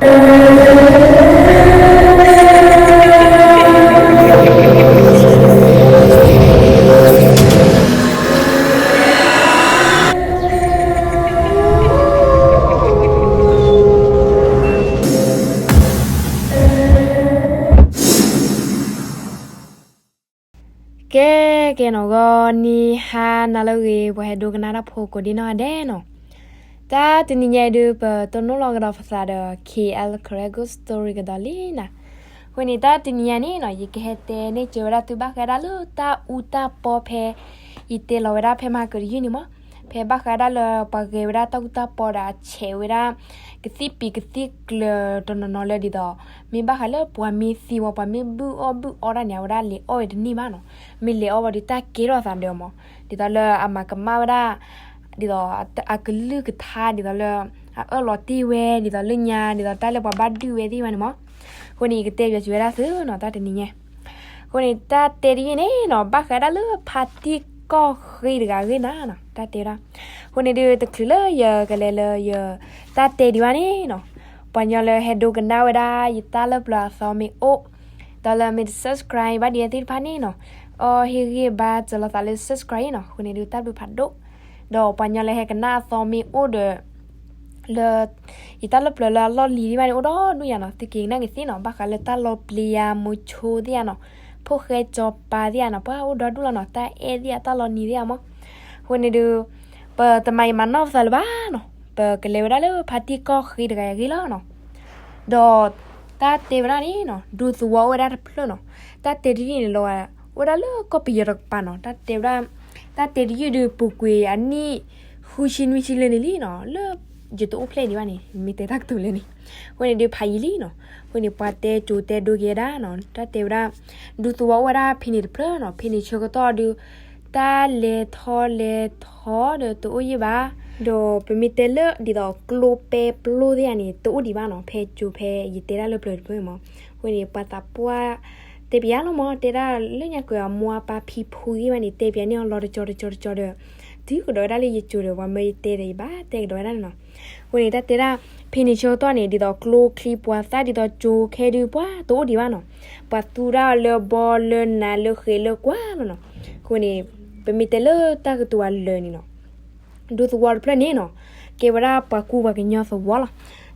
ကဲ ကဲနီၤ ဂီၤနံၤဟါနၤလၢအဂ့ၤ ပှၤဟဲဒိကနၣ်တၢ်ဖိကိးဒံနီၢ်ဂၤဒဲးနီၤ. တၢ်တနံၤညါအံၤဒုး ပတိၢ်နီၣ်လီၤကဒီးပသးဒီး K L Karen Ghost Story ကဒီးလံနီၤ. အဃိန့ၣ် တၢ်တနံၤညါန့ၣ်နီၤ ယကဟဲတဲန့ၢ်ကၢၤဝဲဒၣ်သုဘၣ်ဃးဒၣ်လၢတၢ်အူတၢ်ပီဖဲ ယတဲလီၤဝဲဒၣ်ဖဲမဟါကတယုၢ်န့ၣ်မး, ဖဲဘၣ်ဃးဒၣ်လၢပှၤဂဲၤဝဲဒၣ်တၢ်အူတၢ်ပီဒီးအဆဲးဝဲဒၣ် ကသံၣ်ပံၤကသံၣ်ကျၢၤတနီၤနီၤလၢဒ်သိး မ့ၢ်ဘၣ်ဃးလၢပှၤမ့ၢ်သံဝဲ ပှၤမ့ၢ်ဘုၣ်အီၣ်ဘုၣ်အီတၢ်န့ၣ် အဝဲဒၣ်လဲၤအီၣ်ဝဲတန့ၢ်ဘၣ်နီၤ. မ့ၢ်လဲၤအီၣ်ဝဲဒီးတၢ်ကဲထီၣ်သးဒီးမး, ဒ်သိးလၢအမၤကမၣ်ဝဲဒၣ် ဒ်သိးအကလုၢ်ကထါ ဒ်သိးလၢ အအၢၣ်လီၤတ့ၢ်ဝဲ ဒ်သိးလၢညါ ဒ်သိးတၢ်လၢပှၤဘၣ်ဒုးဝဲသ့ၣ်တဖၣ်န့ၣ်မး. အဃိန့ၣ် ယကတဲပၠးစံးဝဲဒၣ်သုနီၤ တၢ်တနံၤညါ အဃိန့ၣ် တၢ်တဲတယုၢ်န့ၣ်နီၤ ဘၣ်ဃးဒၣ်လၢဖါတံၢ်ကီၢ်ဃ့တဂၤအဂ့ၢ်နၤနီၤ တၢ်တဲဝဲဒၣ်. အဃိန့ၣ်ဒုး တချုးလၢယကလဲၤလၢယတၢ်တဲဒံးဘၣ်န့ၣ်နီၤ, ပှၤညီလၢဟဲဒိကနၣ်ဝဲဒၣ်ယတၢ်လၢပျၢၤအသီမ့ၢ်အိၣ်, ဒီးလၢမ့ၢ်တ subscribe ဘၣ်ဒံးသ့ၣ်တဖၣ်န့ၣ်နီၤ, အီဟ့ၣ်ဂံၢ်ဘါစၢၤလီၤသးလၢ subscribe နီၤ. အဃိန့ၣ်ဒုး တၢ်ဘျုးဖးဒိၣ်, ဒီးပှၤညီလၢဟဲကနၣ်အသီမ့ၢ်အိၣ်ဒီး လၢ ယတၢ်လၢပျၢၤလၢအလီၢ်လံၤဒံးဘၣ်န့ၣ် အိၣ်ဒီဒူၣ်ယၤနီၤ, သုက့ၤကနၣ်က့ၤသ့နီၤ, ဘၣ်ဃးလၢတၢ်လီၤပျံၤယၤ မိၤဆိသ့ၣ်ယၤနီၤ, ဖိၣ်ဃဲစီၤပၤသ့ၣ်ယၤနီၤ, ပှၤအိၣ်ဒီဒူၣ်လီၤနီၤ, တၢ်အဲၣ်သ့ၣ်ယၤ တၢ်လီၤနံၤသ့ၣ်ယၤမး. အဃိန့ၣ်ဒုး ပတမၤအံၤမၤနီၢ်ပသးလၢၤဘၣ်နီၤ, ပကလဲၤဝဲဒၣ်လၢဖါတံၢ်ကီၢ်ဃ့တဂၤအဂ့ၢ်လီၤနီၤ. ဒီးတၢ်တဲဝဲဒၣ်န့ၣ်နီၤ ဒူသဝီအိၣ်ဝဲဒၣ်တဖျၢၣ်နီၤ, တၢ်တဲတယုၢ်န့ၣ်လီၤ အိၣ်ဝဲဒၣ်လၢကီၢ်ပယီၤတကပၤနီၤ, တၢ်တဲဝဲဒၣ် တၢ်တဲတယုၢ်ဒုး ပူၤကွံာ်အနံၣ် ဃုဆံနွံဆံလၢာ်န့ၣ်လံနီၤ, လၢယတအိၣ်ဖျဲၣ်ဒံးဘၣ်န့ၣ် မ့ၢ်တဲတၢ်ကတိၤလၢန့ၣ်. အဃိန့ၣ်ဒုးဖးယံာ်လံနီၤ, အဃိန့ၣ် ပှၤတဲကၠိၤတဲဒိက့ၤဝဲဒၣ်နီၤ, တၢ်တဲဝဲဒၣ် ဒူသဝီအိၣ်ဝဲဒၣ်ဖဲန့ၣ်တဖျၢၣ်နီၤ, ဖဲန့ၣ်ဆၢကတီၢ်ဒုး တၢ်လဲၤထီၣ်လဲၤထီဒီးတအိၣ်ယံာ်ဘၣ်, ဒီးပမ့ၢ်တဲလၢဒ်သိးကျိပဲပျိသ့ၣ်ယၤန့ၣ် တအိၣ်ဒံးဘၣ်နီၤ, ဖဲကၠိၤဖဲယတဲဒၣ်လၢပျၢၤတဖျၢၣ်မး. အဃိန့ၣ် ပှၤသးပှၢ်တဲပယါလီၤမး, တဲဒၣ်လၢညါကၢၤအမိၢ်အပၢ်ဖံဖုဂ့ၢ်ဘၣ်န့ၣ် တဲပယါန့ၢ်အီၤလီၤတကၠီတကၠီတကၠီဒီး တုၤကဒီးဝဲဒၣ်လၢယကၠိၤဒီး ပှၤမၢယတဲဒီးယဘၣ်တဲကဒီးဝဲဒၣ်န့ၣ်နီၤ. အဃိန့ၣ် တၢ်တဲဒၣ် ဖဲန့ၣ်ဆၢကတီၢ်န့ၣ် ဒ်သိးကျိချံပှၤသၣ်ဒ်သိးကၠိၤခဲဒုးပှၤတအိၣ်ဒံးဘၣ်နီၤ, ပှၤသူဒၣ်အီၤလၢဘီလၢနးလၢဃဲးလၢကွၢ်လီၤနီၤ. အဃိန့ၣ် ပမ့ၢ်တဲလၢတၢ်ကတိၤအလၢာ်န့ၣ်နီၤ ဒူသဝီတဖျၢၣ်န့ၣ်နီၤ ကဲဝဲဒၣ်ပှၤကူပှၤကညီသဝီလီၤ.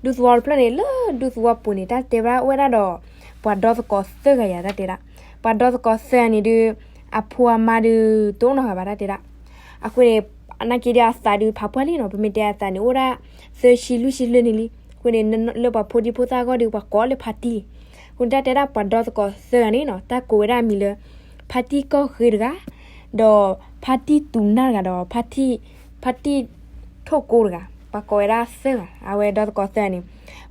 ဒူသဝီတဖျၢၣ်န့ၣ် လၢဒူသဝီပူၤန့ၣ် တၢ်တဲဝဲဒၣ်အိၣ်ဝဲဒၣ်ဒီး ပှၤဒီသကိးသၢဂၤယၤ တၢ်တဲဒၣ်. ပှၤဒီသကိးသၢဂၤန့ၣ်ဒုး အဖိအမါဒုး တအိၣ်နီတဂၤဘၣ် တၢ်တဲဒၣ်. အဃိန့ၣ် နာ်က့ဒီးအသးဒုးဖးပှၢ်လံနီၤ, ပမ့ၢ်တဲအသးန့ၣ် အိၣ်ဒၣ်သၢဆံလွံၢ်ဆံလၢာ်န့ၣ်လံ. အဃိန့ၣ် လၢပှၤဖိဒံဖိသၣ်အဂီၢ်ဒုး ပှၤကိးလၢဖါတံၢ်လံ. အဃိန့ၣ် တၢ်တဲဒၣ်ပှၤဒီသကိးသၢဂၤန့ၣ်နီၤ တၢ်ကိးဝဲဒၣ်အမံၤလၢ ဖါတံၢ်ကီၢ်ဃ့တဂၤ ဒီးဖါတံၢ်တူၤနၢ်တဂၤဒီး ဖါတံၢ်ထိၣ်ကိတဂၤ, ပှၤကိးဝဲဒၣ်သၢဂၤ, အဝဲဒီသကိးသၢဂၤန့ၣ်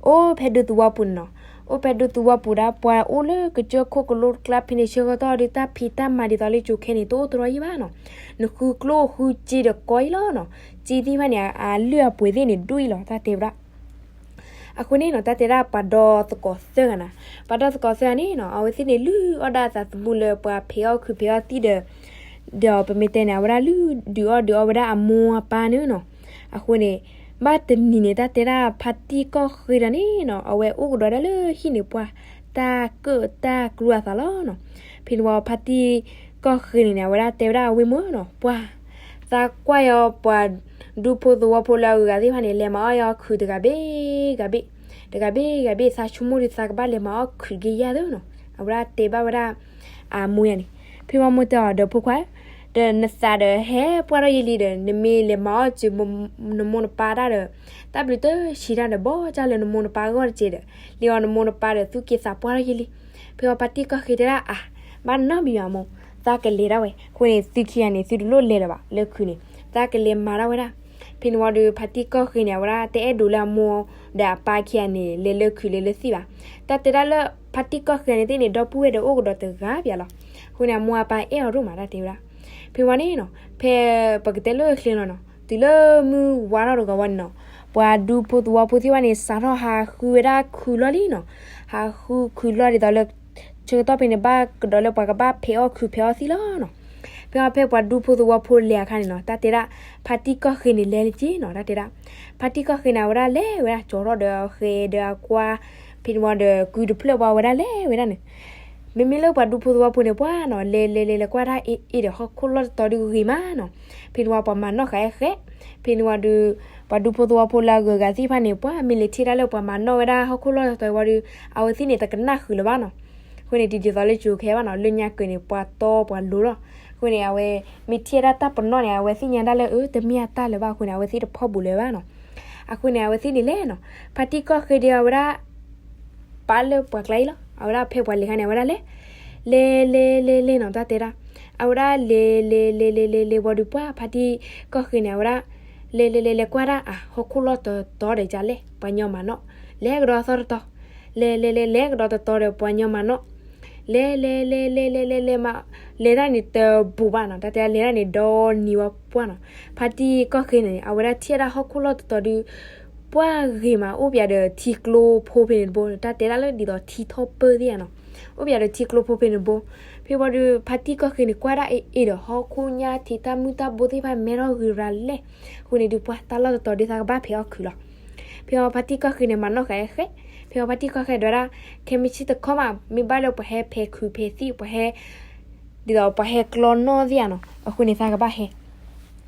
အိၣ်ဖဲဒူသဝီပူၤန့ၣ်နီၤ. အိၣ်ဖဲဒူသဝီပူၤဒၣ် ပှၤအိၣ်လၢကစၢၢ်ခိၣ်ကလိတကျါဖဲန့ၣ်ဆၢကတီၢ်ဒုး တၢ်ဖံးတၢ်မၤဒ်သိးလၢကၠိၤခဲန့ၣ် တအိၣ်တရီယံာ်ဘၣ်နီၤ. နဃုကျိၣ်ဃုစ့ဒီးကီယံာ်လီၤနီၤ. စ့သ့ၣ်တဖၣ်န့ၣ် အလုၢ်အပှ့ၤသ့ၣ်န့ၣ် ဒိၣ်အံၤလီၤ တၢ်တဲဝဲဒၣ်. အဃိန့ၣ်နီၤ တၢ်တဲဒၣ်ပှၤဒီသကိးသၢဂၤန့ၣ်, ပှၤဒီသကိးသၢဂၤန့ၣ်နီၤ အဝဲသ့ၣ်န့ၣ် လုၢ်အီၣ်ဒၣ်အသးသမူလၢပှၤဖံးအီၣ်ခုးဖံးအီၣ်သံၣ်ဒီး ဒီးပမ့ၢ်တဲန့ၣ် အဝဲဒၣ်လုၢ်ဒုးအီၣ်ဒုးအီဝဲဒၣ်အမိၢ်အပၢ်န့ၣ်နီၤ. အဃိန့ၣ် ဘၣ်တနံၤန့ၣ် တၢ်တဲဒၣ်ဖါတံၢ်ကီၢ်ဃ့တဂၤန့ၣ်နီၤ အဝဲအိၣ်ကဒီးဒၣ်လၢဟံၣ်န့ၣ် ပှၤတၢ်ကၢၣ်တၢ်ကျူအသးလီၤနီၤ. ဖဲန့ၣ်ဝံၤ ဖါတံၢ်ကီၢ်ဃ့န့ၣ်န့ၣ် အဝဲဒၣ်တဲဝဲဒၣ်အဝ့ၢ်မုၣ်နီၤ ပှၤ သးကွၢ်ယီၤပှၤဒူဖိသဝီဖိလၢအဂုၤအဂၤသ့ၣ်တဖၣ်န့ၣ် လဲၤမၤအီၣ်ယီၤခုးတဂၤဘ့ၣ်ဂၤဘ့ၣ်, တဂၤဘ့ၣ်ဂၤဘ့ၣ် သးဆိကမိၣ်ဒီးသးကဘၣ်လဲၤမၤအီၣ်ခုးတက့ၢ်ယၤသ့နီၤ. အဝဲဒၣ်တဲဘၣ်ဝဲဒၣ် အမိၢ်ယၤန့ၣ်. ဖဲမ့ၢ်မိၢ်တဲအီၤဒီး ဖိခွါ, ဒီးနသးဒီးဟဲပှၢ်ထီၣ်ယဲလံဒီး နမ့ၢ်လဲၤမၤအီၣ်စၢၤနမိၢ်နပၢ်တၢ်ဒီး တၢ်ဘျုးတဆံးတၢ်ဒီး ဘီၣ်ကၢ်လၢနမိၢ်နပၢ်အဂီၢ်တက့ၢ်ဒီး လံအီၤနမိၢ်နပၢ်ဒီး သူၣ်က့သးပှၢ်ထီၣ်ယဲလံ. ဖဲအီၤဖါတံၢ်ကီၢ်ဃ့တဲဒၣ်အါ, ဘၣ်နီတမံၤဘၣ်မိၢ်, သးကလဲၤဒၣ်ဝဲ. အဃိန့ၣ် သုခံဂၤန့ၣ် သုတလိၣ်လဲၤလၢၤဘၣ်လၢခုးန့ၣ်, သးကလဲၤမၤဒၣ်ဝဲဒၣ်. ဖဲန့ၣ်ဝံၤဒီး ဖါတံၢ်ကီၢ်ဃ့န့ၣ် အဝဲဒၣ်တအဲၣ်ဒိးလၢအမိၢ်ဒီးအပၢ်ခံဂၤန့ၣ် လဲၤလၢခုးလဲၤလၢသံၣ်ဘၣ်. တၢ်တဲဒၣ်လၢ ဖါတံၢ်ကီၢ်ဃ့န့ၣ်သ့ၣ်န့ၣ် ဒီပုၢ်ဝဲၢ်ဒီးအိၣ်ကဒီးတဂၤဘၣ်လီၤ. အဃိန့ၣ် အမိၢ်အပၢ်အဲၣ်အီၤဒိၣ်မး တၢ်တဲဝဲဒၣ်. ဖဲဝံၤန့ၣ်နီၤ ဖဲပကတဲလၢချ့လီၤနီၤ တုၤလၢမုၢ်ဝါထီၣ်တဂီၤဝံၤန့ၣ်နီၤ, ပှၤဒူဖိသဝီဖိသ့ၣ်တဖၣ်န့ၣ် စးထီၣ်ဟးဃုဝဲဒၣ်ခုးလီၢ်လံနီၤ. ဟးဃုခုးလီၢ်ဒ်သိးလၢ ဆၢကတီၢ်ဖဲန့ၣ် ဘၣ်ကဒီးလၢပှၤကဘၣ်ဖံးအီၣ်ခုးဖံးအီၣ်သံၣ်လီၤနီၤ. ဖဲဖဲပှၤဒူဖိသဝီဖိလဲၤအခါန့ၣ်နီၤ တၢ်တဲဒၣ် ဖါတံၢ်ကီၢ်ဃ့န့ၣ်လဲၤလၢက့နီၤ တၢ်တဲဒၣ် ဖါတံၢ်ကီၢ်ဃ့န့ၣ် အဝဲဒၣ်လဲၤဝဲဒၣ် ကၠီထီၣ်ဒီးအဃဲဒီးအကွါ ဖဲန့ၣ်ဝံၤဒီးကုာ်တဖျၢၣ်ဘၣ်ဝဲဒၣ်လဲၤဝဲဒၣ်န့ၣ် မ့မ့ၢ်လၢပှၤဒူဖိသဝီဖိန့ၣ် ပှၢ်နီၤ လဲၤလဲၤလဲၤလဲၤကွၢ်တၢ်အ့ၣ်အ့ၣ်ဒီးဟီၣ်ခိၣ်လီၢ်တတီၤဒုဂ့ၤမးနီၤ ဖဲန့ၣ်ဝံၤပှၤမၤနီၣ်ဃာ်အဃဲ ဖဲန့ၣ်ဝံၤဒီး ပှၤဒူဖိသဝီဖိလၢအဂုၤအဂၤသ့ၣ်တဖၣ်န့ၣ် ပှၢ်မ့ၢ်လဲၤထံၣ်ဒၣ်လၢပှၤမၤနီၣ်ဝဲဒၣ်ဟီၣ်ခိၣ်လီၢ်တတီၤဝံၤဒီး အဝဲသ့ၣ်န့ၣ်တကနၣ်ဃုာ်လၢၤဘၣ်နီၤ အဃိန့ၣ် ဒ်သိးလၢကၠိခဲဘၣ်နီၤ လၢညါက့ၤန့ၣ် ပှၤတီပှၤလိၤလီၤ. အဃိန့ၣ် အဝဲ မ့ၢ်ထံၣ်ဝဲဒၣ်တၢ်ပနီၣ်န့ၣ် အဝဲသ့ၣ်ညါဒၣ်လၢ အၢ တမ့ၢ်အတၢ်လၢၤဘၣ်အဃိန့ၣ် အဝဲသ့ၣ်တဖီၣ်ဘူးလၢၤဘၣ်နီၤ. အဃိန့ၣ် အဝဲသ့ၣ်န့ၣ်လဲၣ်နီၤ ဖါတံၢ်ကီၢ်ဃ့ဒီးအဝဲဒၣ် ပာ်လၢပှၤကျါအံၤလီၤ အဝဲဒၣ်ဖဲပှၤလဲၤခါန့ၣ် အဝဲဒၣ်လဲၤ လဲၤလဲၤလဲၤလဲၤနီၤ တၢ်တဲဒၣ် အဝဲဒၣ်လဲၤလဲၤလဲၤလဲၤလဲၤလဲၤလဲၤဝံၤဒီးပှၢ် ဖါတံၢ်ကီၢ်ဃ့န့ၣ် အဝဲဒၣ်လဲၤလဲၤလဲၤလဲၤကွၢ်ဒၣ်အဟီၣ်ခိၣ်လီၢ်တတီၤဒီးကလဲၣ် ပှၤညီမၤနီၣ် လဲၤကဒီးအသီတတီၤ လဲၤလဲၤလဲၤလဲၤကဒီးတတီၤဒီးပှၤညီမၤနီၣ် လဲၤလဲၤလဲၤလဲၤလဲၤလဲၤလဲၤမး လဲၤတၢ်န့ၣ်တဘူးဘၣ်နီၤ တၢ်တဲဒၣ်လဲၤတၢ်န့ၣ်ဒီနံၤဝဲပှၢ်နီၤ ဖါတံၢ်ကီၢ်ဃ့န့ၣ် အဝဲဒၣ်ထံၣ်ဝဲဒၣ်ဟီၣ်ခိၣ်လီၢ်တတီၤဒု ပှၢ်ဂ့ၤမး အိၣ်ပၠးဒီးထံကျိဖိဖဲန့ၣ်တဘိ တၢ်တဲဒၣ်လၢဒ်သိးထံထီၣ်ပၢၢ်သ့ၣ်ဧါနီၤ အိၣ်ပၠးဒီးထံကျိဖိဖဲန့ၣ်တဘိ ဖဲဝံၤဒီး ဖါတံၢ်ကီၢ်ဃ့န့ၣ် ကွၢ်ဒၣ်အ့ၣ်အ့ၣ်ဒီးဟီၣ်ခိၣ်ညါထံးတၢ်မုၢ်တၢ်ဘိသ့ၣ်တဖၣ်မဲထီၣ်ဂ့ၤရၤလဲၣ် အဃိန့ၣ်ဒုး ပှၢ်တၢ်လီၢ်တတီၤဒုးသးကဘၣ်ဖဲးအီၣ်ခုးလီၤ. ဖဲဝံၤဖါတံၢ်ကီၢ်ဃ့န့ၣ် မၤနီၣ်ဃာ်အဃဲ ဖဲဝံၤဖါတံၢ်ကီၢ်ဃ့ဒွးဒၣ် ခဲမုၢ်ဆ့ၣ်တခီမး မ့ၢ်ဘၣ်လၢပှၤဟဲဖဲးခုးဖဲးသံၣ် ပှၤဟဲ ဒ်သိးပှၤဟဲကျီနီၣ်သ့ၣ်ဧါနီၤ အဃိန့ၣ်သးကဘၣ်ဟဲ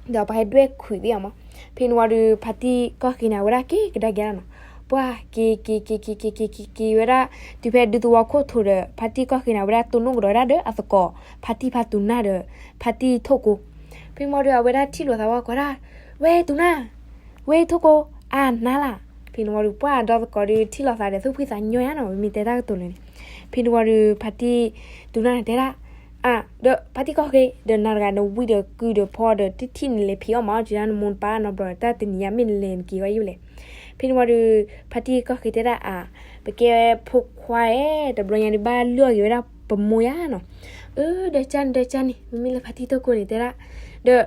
ဒီးပှၤဟဲဒွဲၣ်ခုးသ့ၣ်ဧါမး ဖဲန့ၣ်ဝံၤဒီး ဖါတံၢ်ကီၢ်ဃ့န့ၣ် အဝဲဒၣ်က့ၤကဒါက့ၤဒၣ်နီၤ ပှၢ်က့ၤက့ၤက့ၤက့ၤက့ၤက့ၤက့ၤက့ၤဝဲဒၣ် တုၤဖဲဒူသဝီခိၣ်ထိးဒီး ဖါတံၢ်ကီၢ်ဃ့န့ၣ် အဝဲဒၣ်တိၢ်နီၣ်ကဒီးဝဲဒၣ်ဒီးအသကိး ဖါတံၢ်ဖါတူၤနၢ်ဒီး ဖါတံၢ်ထိၣ်ကိ ဖဲန့ၣ်ဝံၤဒီး အဝဲဒၣ်ထံၣ်လိာ်သးဝဲကွၢ်ဒၣ် ဝဲတူၤနၢ် ဝဲထိၣ်ကိ အါနၤလၢ် ဖဲန့ၣ်ဝံၤဒီး ပှၢ်ဒီသကိးဒီးထံၣ်လိာ်သးဒီးသူၣ်ဖှံသးညီယါနီၤ မ့မ့ၢ်တဲတၢ်ကတိၤလၢာ်န့ၣ် ဖဲန့ၣ်ဝံၤဒီး ဖါတံၢ်တူၤနၢ်န့ၣ်တဲဒၣ် အါ ဒီးဖါတံၢ်ကီၢ်ဃ့ ဒီးနၤတဂၤနဝံၣ်ဒီးကုၢ်ဒီးဖီဒီးတထံၣ်န့ၣ်လဲၤဖံးအီၣ်မၤအီၣ်က့ၤဒၣ်နမိၢ်နပၢ်နီတဘျီဒီး တၢ်တနံၤညါမ့ၢ်နလဲၤနက့ၤဝဲယိၣ်လဲၣ် ဖဲန့ၣ်ဝံၤဒီး ဖါတံၢ်ကီၢ်ဃ့တဲဒၣ်အါ ပကဲဖိခွါဧၢ တဘျီညါဒုးဘၣ်လုၢ်အီၣ်က့ၤဝဲဒၣ်ပမိၢ်ယါနီၤ အၢ ဒီးကၢ်န့ၣ် ဒီးကၢ်န့ၣ် မ့မ့ၢ်လၢဖါတံၢ်ထိၣ်ကိန့ၣ်တဲဒၣ် ဒီး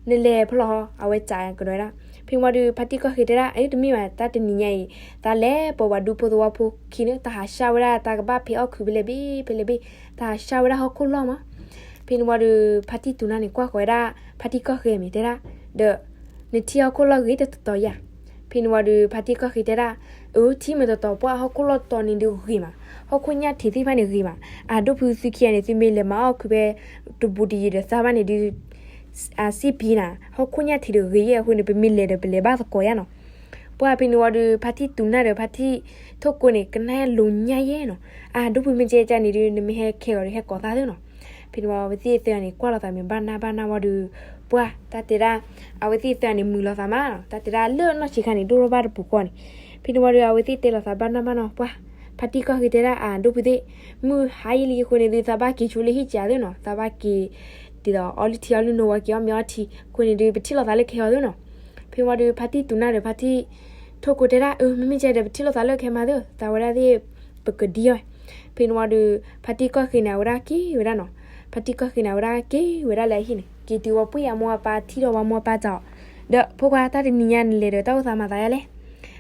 နလဲၤဖဲလဲၣ်ဟီ အဝဲစံးကဒီးဝဲဒၣ် ဖဲန့ၣ်ဝံၤဒီး ဖါတံၢ်ကီၢ်ဃ့တဲဒၣ် အၢ တမ့ၢ်ဘၣ် တၢ်တနံၤညါအံၤ သးလဲၤပှၤဒူဖိသဝီဖိခံန့ၣ် တၢ်ဟးဆှၢဝဲဒၣ်တၢ်ကဘၣ်ဖံးအီၣ်ခုးဖဲလဲၣ်ဘ့ၣ် ဖဲလဲၣ်ဘ့ၣ် တၢ်ဟးဆှၢဝဲဒၣ်ဟီၣ်ခိၣ်လီၢ်မး ဖဲန့ၣ်ဝံၤဒီး ဖါတံၢ်တူၤနၢ်န့ၣ် ကွၢ်ဃီၤဝဲဒၣ် ဖါတံၢ်ကီၢ်ဃ့မ့ၢ်တဲဒၣ် ဒီး နထံၣ်ဟီၣ်ခိၣ်လီၢ်ဂ့ၤတတီၤယါ ဖဲန့ၣ်ဝံၤဒီး ဖါတံၢ်ကီၢ်ဃ့တဲဒၣ် အၢ ထံမ့ၢ်တတီၤပှၢ် ဟီၣ်ခိၣ်လီၢ်တတီၤန့ၣ်ဒုးဂ့ၤမး ဟီၣ်ခိၣ်ညၣ်ထံးသ့ၣ်တဖၣ်န့ၣ်ဂ့ၤမး အဒိၣ်ဖုသုခံဂၤန့ၣ် သုမ့ၢ်လဲၤမၤအီၣ်ခုးဖဲ တဘူးတယံၤဒီးသးဘၣ်န့ၣ်ဒုး အစံၣ်ပံၤနၤ ဟီၣ်ခိၣ်ညၣ်ထံးဒီးဂ့ၤယဲ အဃိန့ၣ် ပမ့ၢ်လဲၤဒီး ပလဲၤဘၣ်သကိးယါနီၤ ပှၢ်ဖဲန့ၣ်ဝံၤဒီး ဖါတံၢ်တူၤနၢ်ဒီး ဖါတံၢ်ထိၣ်ကိန့ၣ် ကနၣ်လိၤညါယဲနီၤ အဒိၣ်ဖုမ့ၢ်ကဲကၢ်န့ၣ်ဒုး နမ့ၢ်ဟဲခဲဂီၤဒီးဟဲကိးသးသ့နီၤ ဖဲန့ၣ်ဝံၤ အဝဲသ့ၣ်သၢဂၤန့ၣ် ကွၢ်လိာ်သးမ့ၢ်ဘၣ်နၢ်ဘၣ်နၢ်ဝံၤဒီး ပှၢ် တၢ်တဲဒၣ် အဝဲသ့ၣ်သၢဂၤန့ၣ် မုာ်လိာ်သးမးနီၤ တၢ်တဲဒၣ်လၢနီၢ်ဆံးခါန့ၣ် ဒိၣ်ထီၣ်ဘၣ်တပူၤဃီန့ၣ် ဖဲန့ၣ်ဝံၤဒီး အဝဲသ့ၣ်တဲလိာ်သးဘၣ်နၢ်ဘၣ်နီၤ ပှၢ် ဖါတံၢ်ကီၢ်ဃ့တဲဒၣ် အဒိၣ်ဖုသ့ၣ် မုၢ်ဟါယံာ်လံအဃိန့ၣ်ဒုး သးဘၣ်က့ၤဆိလၢဟံၣ်ကၢ်သ့နီၤ သးဘၣ်က့ၤ ဒ်သိးအီလုၢ်ထံအီလုၢ်နိဝဲက့ၤအီၣ်မ့ၤအီထံ အဃိန့ၣ်ဒုး ပထံၣ်လိာ်သးလၢခဲဂီၤသ့နီၤ ဖဲန့ၣ်ဝံၤဒီး ဖါတံၢ်တူၤနၢ်ဒီး ဖါတံၢ်ထိၣ်ကိတဲဒၣ် အၢ မ့မ့ၢ်ကဲဒီး ပထံၣ်လိာ်သးလၢခဲမးသ့ သးဝဲဒၣ်သ့ၣ် ပကဒံအီၤ ဖဲန့ၣ်ဝံၤဒီး ဖါတံၢ်ကီၢ်ဃ့န့ၣ် အဝဲဒၣ်က့ၤဝဲဒၣ်နီၤ ဖါတံၢ်ကီၢ်ဃ့န့ၣ် အဝဲဒၣ်က့ၤဝဲဒၣ်လၢအဟံၣ်န့ၣ် က့ၤတုၤဝဲပှၢ်အမိၢ်အပၢ်ထံၣ်ဒီးဝဲမိၢ်အပၢ်စံးအီၤ ဒီးဖိခွါ တၢ်တနံၤညါနလဲၤဒီးတၢ်အိၣ်သးမၤသးယါလဲၣ်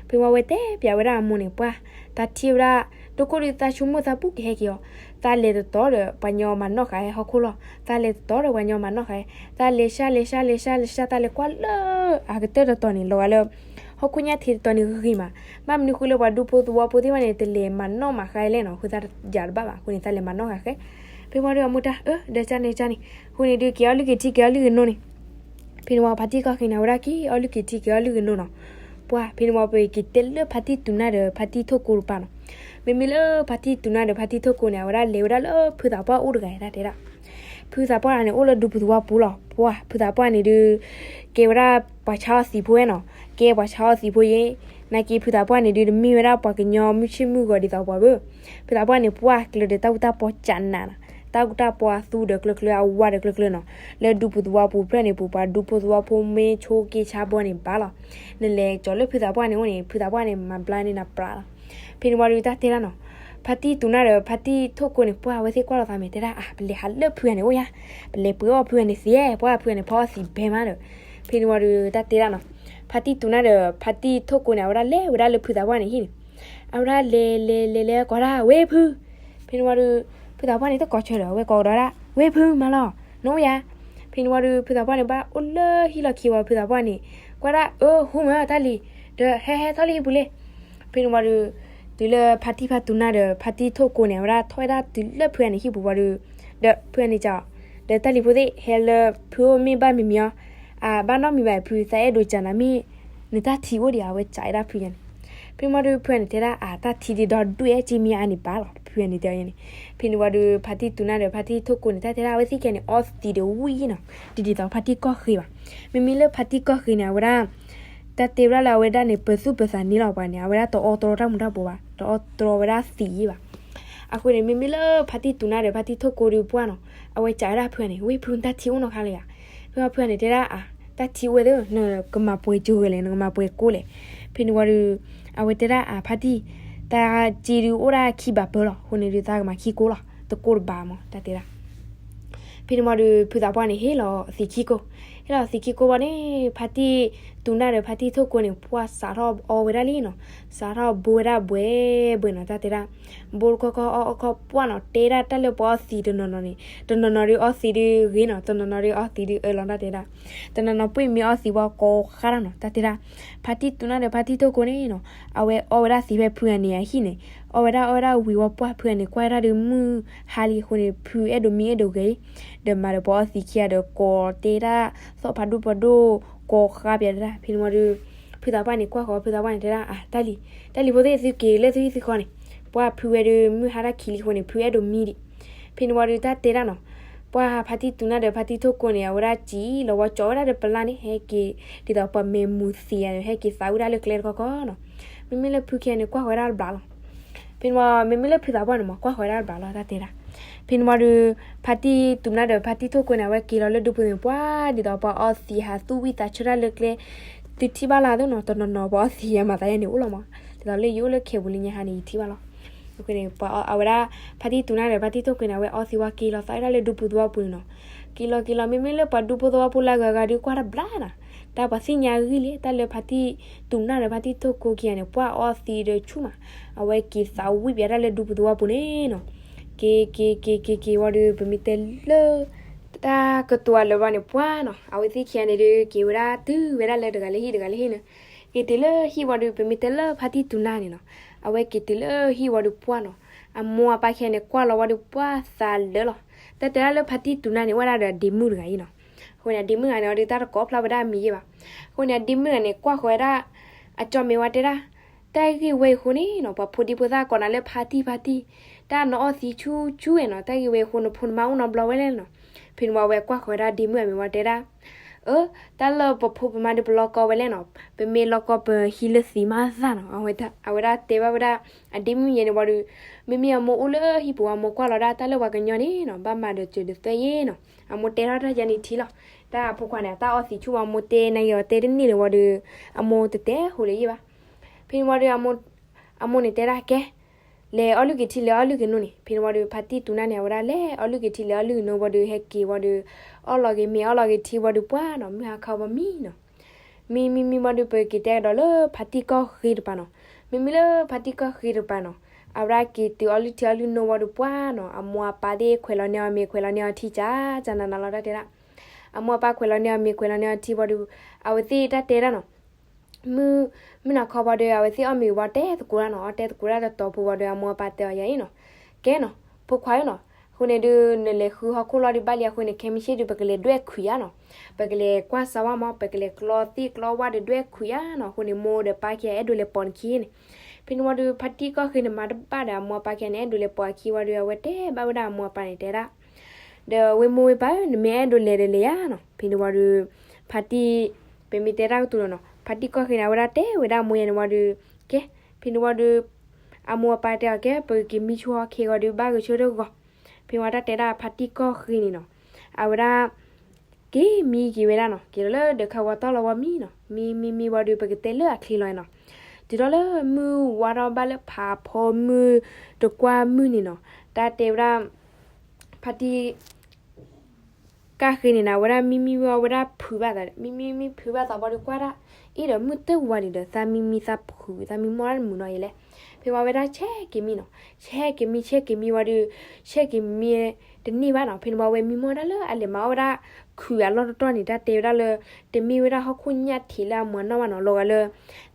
ဖဲန့ၣ်ဝံၤဝဲတဲပျးဝဲဒၣ်အမိၢ်န့ၣ် ပှၢ် တၢ်ထံၣ်ဝဲဒၣ် တကိၣ်ဒုးသးဆိကမိၣ်သးပူၤကဟဲက့ၤအီၤ သးလဲၤတတီၤဒီးပှၤညီမၤနီၣ်ဃာ်ဟီၣ်ခိၣ်လီၢ် သးလဲၤတတီၤဒီးပှၤညီမၤနီၣ်ဃာ် သးလဲၤဆှၢလဲၤဆှၢလဲၤဆှၢလဲၤဆှၢ သးလဲၤကွၢ်လၢ အကတၢၢ်တတီၤန့ၣ် လီၤဂာ်လၢ ဟီၣ်ခိၣ်ညၣ်ထံးတတီၤန့ၣ်ဂ့ၤမး ဘၣ်မနုၤဃိလၢပှၤဒူဖိသဝီဖိသ့ၣ်တဖၣ်န့ၣ် တလဲၤမၤနီၣ်မၤဃာ်လဲၣ်နီၤ အဃိသတးယၤတဘၣ်ဘၣ် အဃိန့ၣ် သးလဲၤမၤနီၣ်ဃာ်ဃဲ ဖဲန့ၣ်ဝံၤဒီးအမိၢ်တဲ အၢ ဒီးကၢ်န့ၣ်ကၢ်န့ၣ် အဃိန့ၣ်ဒုး က့ၤအီၣ်လုၢ်က့ၤထံက့ၤအီၣ်လုၢ်က့ၤနိန့ၣ် ဖဲန့ၣ်ဝံၤဖါတံၢ်ကီၢ်ဃ့န့ၣ် အဝဲဒၣ်က့ၤအီၣ်လုၢ်က့ၤထံက့ၤအီၣ်လုၢ်က့ၤနိနီၤ ပှၢ် ဖဲန့ၣ်ဝံၤပက့ၤတဲလၢဖါတံၢ်တူၤနၢ်ဒီးဖါတံၢ်ထိၣ်ကိတပၤနီၤ မ့မ့ၢ်လၢဖါတံၢ်တူၤနၢ်ဒီးဖါတံၢ်ထိၣ်ကိန့ၣ် အဝဲဒၣ်လဲၤဝဲဒၣ်လၢဖုသးပှၢ်အိၣ်တဂၤတၢ်တဲဒၣ် ဖုသးပှၢ်န့ၣ် အိၣ်လၢဒူပူၤသဝီပူၤလီၤ ပှၢ် ဖုသးပှၢ်န့ၣ်ဒုး ကဲဝဲဒၣ်ပှၤဆါအီၣ်သံးဖိဝဲနီၤ ကဲပှၤဆါအီၣ်သံးဖိယဲ နာ်က့ဖုသးပှၢ်န့ၣ်ဒုး တမ့ၢ်ဝဲဒၣ်ပှၤကညီမုၢ်ဆ့ၣ်မုၢ်ဂီၤဒ်သိးပှၤဘၣ် ဖုသးပှၢ်န့ၣ် ပှၢ်ကျၢၤဒီးတၢ်အူတၢ်ပီစးနးနီၤ တၢ်အူတၢ်ပီအသူဒီးကျၢၤကျၢၤ အဝါဒီးကျၢၤကျၢၤနီၤ လၢဒူပူၤသဝီပူၤဖျၢၣ်န့ၣ် ပူၤပှၤဒူဖိသဝီဖိမ့ၢ်ဆိက့ဆါဘီန့ၣ်ဘၣ်လီၤ နလဲၤကၠီၤလၢဖုသးပှၢ်န့ၣ်အိၣ်န့ၣ် ဖုသးပှၢ်န့ၣ် မၤဘျါန့ၢ်နၤပြးလီၤ ဖဲန့ၣ်ဝံၤဒီးတၢ်တဲဒၣ်နီၤ ဖါတံၢ်တူၤနၢ်ဒီးဖါတံၢ်ထိၣ်ကိန့ၣ် ပှၢ်အဝဲသ့ၣ်ကွၢ်လိာ်သးမ့ၢ်တဲဒၣ် အါ ပလဲၤဟးလၢဖုဂၤန့ၣ်အိၣ်ယါ ပလဲၤပှ့ၤအီၣ်ဖုဂၤန့ၣ်သ့ ပှၢ်ဖုဂၤန့ၣ် ဖီအီၣ်သံးဘဲမးဒီး ဖဲန့ၣ်ဝံၤဒီးတၢ်တဲဒၣ်နီၤ ဖါတံၢ်တူၤနၢ်ဒီးဖါတံၢ်ထိၣ်ကိန့ၣ် အဝဲဒၣ်လဲၤဝဲဒၣ်လၢဖုသးပှၢ်န့ၣ်ဟံၣ်န့ၣ် အဝဲဒၣ်လဲၤလဲၤလဲၤလဲၤကိးဒၣ် ဝဲဖု ဖဲန့ၣ်ဝံၤဒီး ဖုသးပှၢ်န့ၣ်တကိးဆၢဒီး အဝဲကိးကဒီးဒၣ် ဝဲဖုမးလီၤ နအိၣ်ယါ ဖဲန့ၣ်ဝံၤဒီး ဖုသးပှၢ်န့ၣ် ဘၣ်အိၣ်လၢဟံၣ်လီၢ်ခံဝံၤ ဖုသးပှၢ်န့ၣ် ကွၢ်ဒၣ် အၢ ဟူမၢတၢ်လံၤ, ဒီးဟဲဟဲထီၣ်လၢဟံၣ်ပူၤလဲၣ်. ဖဲန့ၣ်ဝံၤဒီး တုၤလၢဖါတံၢ်ဖါတူၤနၢ်ဒီးဖါတံၢ်ထိၣ်ကိန့ၣ် အဝဲဒၣ်ထီၣ်ဝဲဒၣ်တုၤလၢဖုအန့ၣ်ဟံၣ်ပူၤဝံၤဒီး ဒီးဖုအန့ၣ်ကးအီၤ, ဒီးတၢ်လံၤဖိသ့ၣ် ဟဲလၢဖုအိၣ်မ့ၢ်ဘၣ်မံၤမံၤအီၤ, အဘၣ်နီတမံၤဘၣ်ဖု သးအဲၣ်ဒိးကးနၤမ့ၢ် နတၢ်ထံအိၣ်ဒံးဧါ အဝဲကးဝဲဒၣ်ဖုယါန့ၣ်. ဖဲန့ၣ်ဝံၤဒီး ဖုအန့ၣ်တဲဒၣ် အတၢ်ထံဒံးဒီဒူၣ်အဲၣ်က့မံအါန့ၣ်ဘၣ်လီၤ ဖုအန့ၣ်တဲအီၤန့ၣ်. ဖဲန့ၣ်ဝံၤဒီး ဖါတံၢ်တူၤနၢ်ဒီးဖါတံၢ်ထိၣ်ကိန့ၣ် တၢ်တဲဒၣ် အဝဲသ့ၣ်ခံဂၤန့ၣ် အီသံးဒီးဝံၣ်နီၤ, တဒ်သိးဖါတံၢ်ကီၢ်ဃ့ဘၣ်. မ့မ့ၢ်လၢဖါတံၢ်ကီၢ်ဃ့န့ၣ် အဝဲဒၣ် တၢ်တဲဝဲဒၣ်လၢအဝဲဒၣ်န့ၣ် ပသူၣ်ပသးန့ၣ်လီၤပှၤန့ၣ် အဝဲဒၣ်တအီတြီတၢ်မူၤတၢ်ဘှီးဘၣ်, တအီတြီဝဲဒၣ်သံးယံၣ်ဘၣ်. အဃိန့ၣ် မ့မ့ၢ်လၢဖါတံၢ်တူၤနၢ်ဒီးဖါတံၢ်ထိၣ်ကိဒီးပှၢ်နီၤ, အဝဲကးဝဲဒၣ်ဖုအန့ၣ် ဝ့ၢ်ဖု နတၢ်ထံအိၣ်နီတခါလၢၤဧါ. ဖဲဖုအန့ၣ်တဲဒၣ် အ တၢ်ထံအိၣ်ဝဲသ့ၣ် နကမၤပှဲၤကၠိဂဲၤလဲၣ် နကမၤပှဲၤကိလဲၣ်. ဖဲန့ၣ်ဝံၤဒီး အဝဲတဲဒၣ် အဖါတံၢ်, တၢ်က့ဒုးအိၣ်ဒၣ်ခံဘးပၢလီၤ, အဃိန့ၣ်ဒုး သးကမၤခံကိလီၤ, တကိတဘးမး တၢ်တဲဒၣ်. ဖဲန့ၣ်ဝံၤဒီး ဖုသးပှၢ်န့ၣ် ဟ့ၣ်လီၤသံးခံကိ, ဟ့ၣ်လီၤသံးခံကိဘၣ်န့ၣ် ဖါတံၢ်တူၤနၢ်ဒီးဖါတံၢ်ထိၣ်ကိန့ၣ် ပှၢ်စးထီၣ်အီဝဲဒၣ်လံနီၤ, စးထီၣ်ဘိဝဲဒၣ်ဘှဲဘှဲနီၤ တၢ်တဲဒၣ်. ဘိတခီခီအီၣ်ခီပှၢ်နီၤ, တဲဒၣ်တၢ်လၢပှၤအီသံးတနီၤနီၤန့ၣ် တနီၤနီၤဒုးအီသံးဒုးဂ့ၤနီၤ, တနီၤနီၤဒုးအီသံးဒုးအၢလီၤ တၢ်တဲဒၣ်. တနီၤနီၤပှ့ၢ်မ့ၢ်အီသံးဝံၤကိးဃါတၢ်နီၤ တၢ်တဲဒၣ်. ဖါတံၢ်တူၤနၢ်ဒီးဖါတံၢ်ထိၣ်ကိန့ၣ်နီၤ, အဝဲအီဝဲဒၣ်သံးဖဲဖုအန့ၣ်အဟံၣ်န့ၣ်, အီဝဲဒၣ်အီဝဲဒၣ်ဝံၤဝံၤပှၢ်ဖုအန့ၣ် ကွၢ်ဝဲဒၣ်ဒီးမုၢ်ဟါလံအဃိန့ၣ် ဖုအဲၣ်ဒိးမံအဲၣ်ဒိးဂဲၤအံၤ, ဒီးမၤဒီးပှၤအီသံးခံဂၤဒီးကိးတဲဒၣ် သီၣ်ဖးဒိၣ်ဖးဒိၣ် ကိးဃါပၠးတၢ်. ဖဲန့ၣ်ဝံၤဒီး ဖုသးပှၢ်န့ၣ် ကွၢ်ဃီၤဖုသးပှၢ်န့ၣ်တဲဒၣ် အတၢ်လံၤ, တၢ်လံၤဖိသ့ၣ် သုက့ၤလၢသုဟံၣ်သုဃီန့ၣ်, ပှၢ်ဖုဝဲဒီး မုၢ်ဟါတၢ်ခံးလံအဃိန့ၣ် ဖုအဲၣ်ဒိးမံဒံး. ဖဲန့ၣ်ဝံၤဒီးတၢ်တဲဒၣ်နီၤ, ပှၢ်ဖါတံၢ်တူၤနၢ်ဒီးဖါတံၢ်ထိၣ်ကိန့ၣ် အဝဲဒၣ်စံၣ်လီၤဝံၤကၠီဝဲဒၣ်ဒီးပလၢ်န့ၣ် ဟဲက့ၤ ဒ်သိးပှၤမဲာ်မူၤသံးယါန့ၣ် ဟဲက့ၤသးဝံၣ်ဒၣ်လၢကျဲတခီခီနီၤ. မ့မ့ၢ်လၢဖုခံဂၤန့ၣ် ကွၢ်ဃီၤဝဲဒၣ်တဘျီလီၤ. ဖဲန့ၣ်ဝံၤ မ့မ့ၢ်လၢဖုသးပှၢ်န့ၣ်မး ကွၢ်ဃီၤဝဲဒၣ်တဘျီလီၤ တၢ်တဲဒၣ်. ဖဲန့ၣ်ဝံၤဒီး ဖါတံၢ်တူၤနၢ်ဒီးဖါတံၢ်ထိၣ်ကိန့ၣ် အဝဲက့ၤလီၤလၢဒူပူၤန့ၣ် ပှၢ်ဒ်သိးပှၤအီသံးဟးသူၣ်ဝံၣ်သးဆၢတၢ်လၢကျဲ, သုထံၣ်ဘၣ်လၢအသိးနီၤ, တနီၤနီၤပှၤအီသံးယါမၤသးယါန့ၣ်အိၣ်လီၤမး, ဒ်သိးလၢယအိၣ်လၢခဲပူၤလၢညါဟါန့ၣ် ယထံၣ်ဘၣ်လီၤ. အဃိန့ၣ် ပှၤအဝဲဒၣ် ဖါတံၢ်တူၤနၢ်ဒီးဖါတံၢ်ထိၣ်ကိန့ၣ် အဝဲအီသံးဝံၤက့ၤလီၤသးဝဲဒၣ်လၢဒူပူၤသဝီပူၤန့ၣ်နီၤ. က့ၤလီၤက့ၤလီၤ မ့မ့ၢ်လၢပှၤဒူဖိသဝီဖိလၢအဂၤဂၤဒုးကွၢ်တဘျီနီၤ, တၢ်ပှၤသ့ၣ်ညါဂံၢ်လံ တၢ်လၢဖါတံၢ်တူၤနၢ်ဒီးဖါတံၢ်ထိၣ်ကိခံဂၤန့ၣ် ပှၢ်အီသံးဒီးဆူၣ်မး, အဝဲက့ၤသးဝံၣ်ပၠးတၢ်လၢဒူပူၤသဝီပူၤန့ၣ်နီၤ. က့ၤက့ၤက့ၤက့ၤက့ၤဝံၤဒီး ပမ့ၢ်တဲလၢ တၢ်ကတိၤအလၢာ်ဘၣ်န့ၣ် ပှၢ်နီၤ, အဝဲသ့ၣ်ခံဂၤန့ၣ်ဒုး က့ၤဝဲဒၣ်တုၤဝဲဒၣ်လၢတဂၤလၢဟံၣ်တဂၤလၢဟံၣ်န့ၣ်, က့ၤတုၤလၢဟံၣ်ဝံၤဒီး ပမ့ၢ်တဲလၢဖါတံၢ်တူၤနၢ်န့ၣ်နီၤ, အဝဲက့ၤတုၤလၢဟံၣ်ဝံၤဒီးပှၢ်နီၤ, အမိၢ်အပၢ်ခံဂၤန့ၣ် ကွၢ်လီၤဝံၤဒီးပှၢ်သးလၢလီၤ. တၢ်တဲဒၣ်လၢဖါတံၢ်တူၤနၢ်န့ၣ် အိၣ်ဝဲဒၣ်ဒီးအဒ့မုၣ်တဂၤအံၤနီၤ. အဃိန့ၣ် အဒ့မုၣ်တဂၤန့ၣ် အီၤဒုးတၢ်တကိးဖျါဝဲဒၣ်အမံၤယဲၢ်ဘၣ်. အဃိန့ၣ် အဒ့မုၣ်တဂၤန့ၣ် ကွၢ်ဃီၤဝဲဒၣ် အကၠီၣ်မဲာ်ဝဲတဲဒၣ်, တၢ်ဂ့ၢ်ဝဲအံၤအဃိန့ၣ်နီၤ ပှၤဖိဒံဖိသၣ်ကိးနၤလၢဖါတံၢ်ဖါတံၢ်, တၢ်နအီသံးဆူၣ်ဆူၣ်ဝဲနီၤ, တၢ်ဂ့ၢ်ဝဲအံၤအဃိ နဖိနမါအိၣ်နီတဘျီဝဲလဲၣ်နီၤ. ဖဲန့ၣ်ဝံၤအဝဲကွၢ်ဃီၤဝဲဒၣ်အဒ့မုၣ်အမံၤဝံၤတဲဒၣ်, အၢ, တၢ်လၢပဖိပမါဒီးပလီၤကီဝဲလဲၣ်နီၤ, ပမ့ၢ်လီၤကီပဟံးလၢသံးမးသၣ်နီၤ. အဝဲဒၣ်တဲဘၣ်ဝဲဒၣ် အဒ့မုၣ်ယဲန့ၣ်ဝံၤဒီး, မ့မ့ၢ်အမိၢ်အိၣ်လၢဟံၣ်ပူၤဝံၤ အမိၢ်ကွၢ်လီၤဒၣ်တၢ်လၢပှၤကညီန့ၣ်နီၤ ဘၣ်မၤဒီးစၢၤဒီးသွဲၣ်ယဲၢ်နီၤ. အမိၢ်တဲထီၣ်တၢ်ယါန့ၣ်ထံလီၤ. တၢ်အဖိခွါန့ၣ် အတၢ်အီသံးဆူၣ်ဝံၤ အမိၢ်တဲနၤဂ့ၤအီၤတဲတန့ၢ်လၢၤဝံၤဒီး, အမိၢ်တတဲဟိးလၢၤယဲၢ်ဘၣ်. ဖဲန့ၣ်ဝံၤဒီး အမိၢ်န့ၣ်တဲဒၣ်ကဲ, လဲၤအီၣ်လုၢ်က့ၤထံ လဲၤအီၣ်လုၢ်က့ၤနိန့ၣ်. ဖဲန့ၣ်ဝံၤဒီး ဖါတံၢ်တူၤနၢ်န့ၣ် အဝဲဒၣ်လဲၤအီၣ်လုၢ်က့ၤထံ လဲၤအီၣ်လုၢ်က့ၤနိဝံၤဒီး ဟဲက့ၤဝံၤဒီး အီၣ်လီၤက့ၤမ့ၤအီၣ်လီၤက့ၤထံဝံၤဒီးပှၢ်နီၤ မုၢ်ဟါခီဝံၤမံနီၤ. မံမံမံဝံၤဒီး ပက့ၤတဲကဒီးလၢဖါတံၢ်ကီၢ်ဃ့တပၤနီၤ. မ့မ့ၢ်လၢဖါတံၢ်ကီၢ်ဃ့တပၤနီၤ, အဝဲဒၣ်က့ၤတုၤအီၣ်လုၢ်ထံအီၣ်လုၢ်နိဝံၤဒီးပှၢ်နီၤ အမိၢ်အပၢ်သ့ၣ်ခွဲးလီၤန့ၢ်အီၤမ့ၤခွဲးလီၤန့ၢ်အီၤထံကၠးကၠးနးနးလီၤ တၢ်တဲဒၣ်. အမိၢ်အပၢ်ခွဲးလီၤန့ၢ်အီၤမ့ၤခွဲးလီၤန့ၢ်အီၤထံဝံၤဒီး အဝဲသ့ၣ်တၢ်တဲဒၣ်နီၤ မုၢ်နၤခီဝံၤဒီး အဝဲသ့ၣ်အီၣ်မ့ၤဝံၤတဲသကိးတၢ်နီၤ, အီၣ်တဲသကိးတၢ်တတီၤဖိဝံၤဒီး အမိၢ်အပၢ်တဲအီၤယၤအံၤနီၤ, ကဲနီၤ, ဖိခွါဧၢနီၤ, အဃိန့ၣ်ဒုး နလဲၤဃုဟီၣ်ခိၣ်လီၤဒုးဘၣ်လံ အဃိန့ၣ် ခဲမုၢ်ဆ့ၣ်ဒုး ပကလဲၤဒွဲၣ်ခွံဧါနီၤ, ပကလဲၤကွၢ်စၢဝါမး ပကလဲၤကျီသ့ၣ်ကျီဝၣ်ဒီးဒွဲၣ်ခွံဧါနီၤ, အဃိန့ၣ် မိၢ်ဒီးပၢ်ခံဂၤအဲၣ်ဒိးလဲၤပိာ်နခံန့ၣ်. ဖဲန့ၣ်ဝံၤဒီး ဖါတံၢ်ကီၢ်ဃ့န့ၣ် မၤတဘၣ်ဒီး အမိၢ်အပၢ်ခံဂၤန့ၣ် အဲၣ်ဒိးလဲၤပိာ်အခံဝံၤဒီး အဝဲတဲဘၣ်ဝဲဒၣ်အမိၢ်အပၢ်န့ၣ်တဲဒၣ် ဒီးဝဲမိၢ်ဝဲပၢ်ဧၢ နမ့ၢ်အဲၣ်ဒိးလဲၤဒီးလဲၤယါနီၤ. ဖဲန့ၣ်ဝံၤဒီး ဖါတံၢ်, ပမ့ၢ်တဲတၢ်ကတိၤလီၤနီၤ, ဖါတံၢ်ကီၢ်ဃ့န့ၣ် အဝဲဒၣ်တဲဝဲဒၣ်အမိၢ်ယဲန့ၣ်ဝံၤဒီး, ကဲ, ဖဲန့ၣ်ဝံၤဒီး အမိၢ်အပၢ်တဲအီၤကဲ ပက့ၤမံဆူဟီၣ်ခိၣ်ဂီၤဒီး ဘၣ်ဂဲၤဆၢထၢၣ်ဂီၤ. ဖဲန့ၣ်ဝံၤတၢ်တဲဒၣ်ဖါတံၢ်ကီၢ်ဃ့န့ၣ်နီၤ, အဝဲဒၣ် က့ၤမံက့ၤဝဲဒၣ်နီၤ, က့ၤလီၤလၢဒၢးခးဝီတီၢ်လီၤဝံၤမံနီၤ, မံမံမံဝံၤဒီး ပကတဲလၢအချ့လီၤနီၤ.တုၤထီၣ်လၢမုၢ်ဝါထီၣ်ဘၣ်လၢဖးဖီမုၢ် တကွၢ်မုၢ်န့ၣ်နီၤ, တၢ်တဲဝဲဒၣ် ဖါတံၢ် ကီၢ်ဃ့န့ၣ်နီၤ အဝဲဒၣ်မံမံဝံၤ အဝဲဒၣ်ဖုးဘၣ်သး, မံမံမံဖုးဘၣ်သးဝံၤဒီးကွၢ်ဒၣ်, အ့ၣ်ဒီးမုၢ်တဝါဒံးဒီး သးမံမံသးဖုး သးမံမီၢ်တၢ်တမုာ်နီၤယဲလဲၣ်. ဖဲဝံၤဝဲဒၣ်ဆဲးက့ၤမံနီၤ, ဆဲးက့ၤမံ ဆဲးက့ၤမံဝံၤဒီး, ဆဲးက့ၤမံ တန့ၢ်ဘၣ်နီၤ. ဖဲန့ၣ်ဝံၤအဝဲမံမီၢ်ဒၣ်လၢအလဲၤမၤအီၣ်ဝဲဒၣ်ခုးအလီၢ်တတီၢ်န့ၣ် တၢ်တဲဝဲဒၣ်လၢ တမ့ၢ်ဝဲဒၣ်ဟီၣ်ခိၣ်ညၣ်ထံးလၢအမၤနီၣ်ဘၣ်နီၤ, လီၤဂာ်လၢ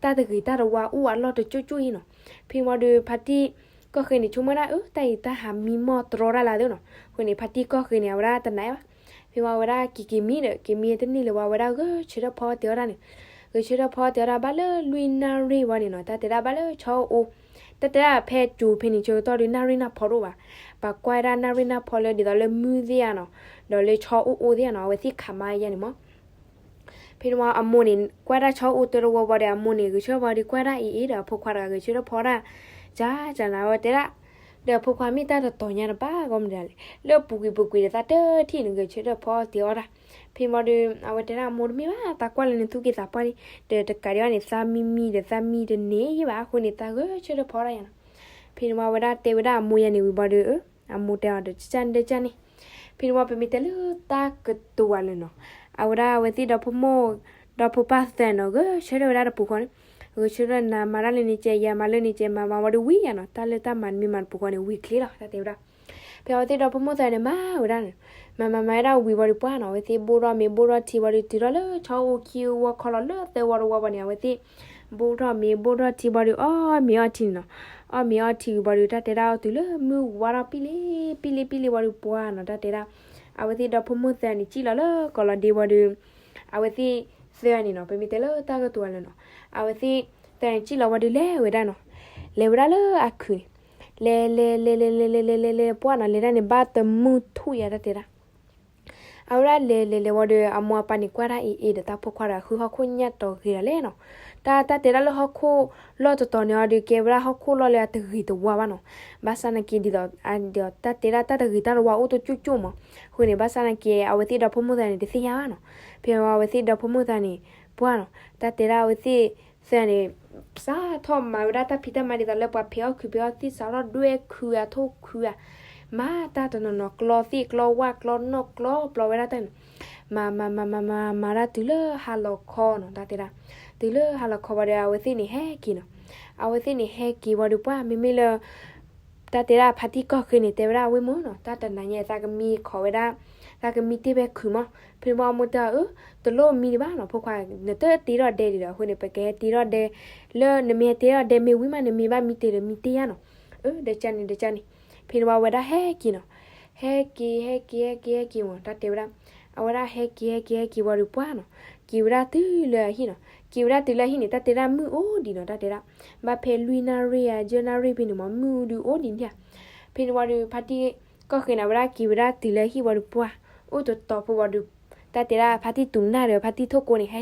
တၢ်တဂ့ၤတၢ်တဝါအိၣ်အလီၢ်တကၠိၣ်ကၠိၣ်အံၤနီၤ. ဖဲန့ၣ်ဝံၤဒီး ဖါတံၢ်ကီၢ်ဃ့န့ၣ် ဆိကမိၣ်ဒၣ် အၢ တၢ်အံၤတၢ်ဟးမံမီၢ်တြီတၢ်လၢသ့နီၤ. အဃိန့ၣ် ဖါတံၢ်ကီၢ်ဃ့န့ၣ် အဝဲဒၣ်တနာ်ဘၣ်. ဖဲဝံၤအဝဲဒၣ်က့ၤက့ၤမံဒီး က့ၤမံတန့ၢ်လၢၤဝံၤ အဝဲဒၣ်ဂဲၤဆၢထၢၣ်ဖီတဲအီၣ်တၢ်န့ၣ်, ဂဲၤဆၢထၢၣ်ဖီတဲအီၣ်တၢ်ဘၣ်လၢလွံၢ်နၣ်ရံၣ်ဝံၤန့ၣ်နီၤ, တၢ်တဲဒၣ်ဘၣ်လၢဆီအိၣ်, တၢ်တဲဒၣ်ဖဲကၠိၤဖဲန့ၣ်ဆၢကတီၢ်ဒီး နၣ်ရံၣ်နၢ်ဖီတအိၣ်ဘၣ်. ပှၤကွၢ်ဝဲဒၣ်နၣ်ရံၣ်နၢ်ဖီလၢဒ်သိးလၢမုၢ်သ့ၣ်ဧါနီၤ, ဒီးလၢဆီအိၣ်အိၣ်သ့ၣ်ဧါနီၤ, အဝဲသ့ၣ်ခးမါယါန့ၣ်မး. ဖဲန့ၣ်ဝံၤအမိၢ်န့ၣ် ကွၢ်ဒၣ်ဆီအိၣ်တၢတဝီဝံၤဒီး အမိၢ်န့ၣ် ဂဲၤဆၢထၢၣ်ဖီဒီးကွၢ်ဒၣ်အံၤအံၤဒီး အဖိခွါတဂၤဂဲၤဆၢထၢၣ်ဖီဒၣ် ကၢ်ကၢ်နၤဝဲတဲဒၣ်, ဒီးအဖိခွါမ့ၢ်တၢ်တတီၤညါတဘၣ်ဂီၢ်မတၤလဲၣ်, လၢပူၤကွံာ်ပူၤကွံာ်ဒီးသးတထံၣ်န့ၣ် ဂဲၤဆၢထၢၣ်ဖီတဲအီၣ်တၢ်. ဖဲန့ၣ်ဝံၤဒီး အဝဲတဲဒၣ်အမိၢ်တမ့ၢ်ဘၣ် သးကွၢ်လၢနသူၣ်က့သးပှၢ်န့ၣ် ဒီးတကးဒံးဘၣ်န့ၣ် သးမံမံဒီးသးမံတန့ၢ်ယံၣ်ဘၣ်အဃိန့ၣ် သးဂဲၤဆၢထၢၣ်ဖီဒၣ်ယါနီၤ. ဖဲန့ၣ်ဝံၤအဝဲဒၣ်တဲဝဲဒၣ်အမိၢ်ယါန့ၣ်ဝံၤဘၣ်ဒီး အမိၢ်တဲအီၤဒီး ကၢ်န့ၣ်ဒီးကၢ်န့ၣ်. ဖဲန့ၣ်ဝံၤပမ့ၢ်တဲလၢတၢ်ကတိၤဝဲလၢနီၤ, အဝဲဒၣ်အဝဲသ့ၣ်ဒီဖိမိၢ် ဒီဖိပၢ်သၢနီၤ ဂဲၤဆၢထၢၣ်ဝဲဒၣ်တပူၤဃီန့ၣ်, ဂဲၤဆၢထၢၣ်နၤမၤတၢ်လၢန့ၣ်ကဲ ယၤမၤလၢန့ၣ်ကဲ မၤမၤဝံၤဒီးဝံၤယါနီၤ, တၢ်လၢတၢ်မၤမ့ၢ်မၤတပူၤဃီန့ၣ် ဝံၤချ့လီၤ တၢ်တဲဝဲဒၣ်. ဖဲအဝဲသ့ၣ်ဒီဖိမိၢ်သၢန့ၣ် မၤဝဲဒၣ်န့ၣ်, မၤမၤမၤဝဲဒၣ်ဝံၤဘၣ်ဒီးပှၢ်နီၤ အဝဲသ့ၣ်ဘိၣ်ထီၣ်မ့ၤဘိၣ်ထီၣ်ထံဘၣ်ဒီး တုၤထီၣ်လၢဆီအိၣ်ခံဝီခီလီၤလၢသၢဝီတဝီဘၣ်န့ၣ် အဝဲသ့ၣ် ဘိၣ်ထီၣ်မ့ၤဘိၣ်ထီၣ်ထံဘၣ်ဒီး အီၣ်မ့ၤအီထံန့ၣ်နီၤ. အီၣ်မ့ၤအီထံဝံၤဘၣ်ဒီး တၢ်တဲဒၣ်အီၤတုၤလၢမုၢ်ဝါထီၣ်ပံလ့ ပံလ့ပံလ့ဝံၤဒီးပှၢ်နီၤ တၢ်တဲဒၣ်, အဝဲသ့ၣ်ဒီဖိမိၢ်သၢန့ၣ် စံၣ်လီၤလၢကီးလီၤဒ့ဝံၤဒီး အဝဲသ့ၣ်သၢန့ၣ်နီၤ ပမ့ၢ်တဲလၢတၢ်ကတိၤဝဲလၢနီၤ, အဝဲသ့ၣ်သၢန့ၣ် စံၣ်လီၤဝံၤဒီးလဲၤဝဲဒၣ်နီၤ, လဲၤဝဲဒၣ်လၢအခုးန့ၣ်, လဲၤလဲၤလဲၤလဲၤလဲၤလဲၤလဲၤလဲၤလဲၤလဲၤပှၢ်နီၤ လဲၤဒၣ်န့ၣ် ဘၣ်တမုၢ်ထူၣ်ယါ တၢ်တဲဒၣ် အဝဲဒၣ်လဲၤလဲၤလဲၤဝံၤဒီး အမိၢ်အပၢ်န့ၣ် ကွၢ်ဒၣ်အံၤအံၤဒီး တၢ်ဖိခွါတဂၤဃုဟီၣ်ခိၣ်ညၣ်တီၤဂ့ၤဒၣ်လဲာ်နီၤ. တၢ်တၢ်တဲဒၣ်လၢဟီၣ်ခိၣ်လီၢ်တတီၤန့ၣ်အီၤဒီး ကဲဝဲဒၣ်ဟီၣ်ခိၣ်လီၢ်လၢအတဂ့ၤတဝါဘၣ်နီၤ. ဘၣ်ဆၣ်နာ်က့ဒ်သိး တၢ်တဲဒၣ်တၢ်တဂ့ၤတၢ်တဝါအိၣ်တကၠိၣ်ကၠိၣ်မး. အဃိန့ၣ် ဘၣ်ဆၣ်နာ်က့ အဝဲသ့ၣ်ဒီဖိမိၢ်သၢန့ၣ် တသ့ၣ်ညါဘၣ်နီၤ. ဖဲအဝဲသ့ၣ်ဒီဖိမိၢ်သၢန့ၣ် ပှၢ်နီၤ တၢ်တဲဒၣ်အဝဲသ့ၣ်သၢန့ၣ် စးထီၣ်မၤဝဲဒၣ်တၢ်ဖံးတၢ်မၤဒ်သိးလၢပှၤဖဲးအီၣ်ခုးဖဲးအီၣ်သ့ၣ် စးထီၣ်ဒွဲၣ်ခုးအထိၣ်ခုးဧါ မၤတၢ်တနီၤနီၤ ကျီသ့ၣ်ကျီဝၣ်ကျီနီၣ်ကျီပျီဝဲဒၣ်တၢ်န့ၣ် မၤမၤမၤမၤမၤမၤဒၣ်တုၤလၢဟါလီၤခီနီၤ တၢ်တဲဒၣ်. တုၤလၢဟါလီၤခီဝံၤဒီး အဝဲသ့ၣ်န့ၣ်ဟဲက့ၤနီၤ. အဝဲသ့ၣ်န့ၣ်ဟဲက့ၤဝံၤဒီးပှၢ် မ့မ့ၢ်လၢ တၢ်တဲဒၣ်ဖါတံၢ်ကီၢ်ဃ့န့ၣ် တဲဝဲဒၣ်ဝ့ၢ်မိၢ်နီၤ တၢ်တနၤညါအံၤ သးကမံခိးဝဲဒၣ် သးကမံတ့ၢ်ဖဲခုးမး. ဖဲန့ၣ်ဝံၤအမိၢ်တဲအီၤ အၢ တလိၣ်မံဒံးဘၣ်နီၤ ဖိခွါ နတတ့ထီၣ်ဒဲဒံးဒီး အဃိန့ၣ် ပကဟဲတ့ထီၣ်ဒဲ လၢနမ့ၢ်ဟဲတ့ထီၣ်ဒဲ မ့ၢ်ဝံၤမး နမ့ၢ်ဘၣ်မံတ့ၢ်ဒီးမံတ့ၢ်ယါနီၤ. အၢ ဒီးကၢ်န့ၣ် ဒီးကၢ်န့ၣ်. ဖဲန့ၣ်ဝံၤအဝဲဒၣ်ဟဲက့ၤနီၤ. ဟဲက့ၤ ဟဲက့ၤ ဟဲက့ၤ ဟဲက့ၤမး တၢ်တဲဝဲဒၣ်. အဝဲဒၣ်ဟဲက့ၤ ဟဲက့ၤ ဟဲက့ၤဝံၤဒီးပှၢ်နီၤ က့ၤဝဲဒၣ်တုၤလၢအဟံၣ်နီၤ. က့ၤဝဲဒၣ်တုၤလၢအဟံၣ်န့ၣ် တၢ်တဲဒၣ်မုၢ်အိၣ်ဒံးနီၤ တၢ်တဲဒၣ်. ဘၣ်ဖဲလွံၢ်နၣ်ရံၣ်ဧါ ယဲၢ်နၣ်ရံၣ်ဖဲန့ၣ်မး မုၢ်ဒုးအိၣ်ဒံးန့ၣ်ဧါ. ဖဲန့ၣ်ဝံၤဒီး ဖါတံၢ်ကီၢ်ဃ့န့ၣ် အဝဲဒၣ်က့ၤဝဲဒၣ်တုၤလၢအဟံၣ်ဝံၤဒီးပှၢ် အိၣ်တတီၤဖိဝံၤဒီး တၢ်တဲဒၣ်ဖါတံၢ်တူၤနၢ်ဒီးဖါတံၢ်ထိၣ်ကိန့ၣ် ဟဲ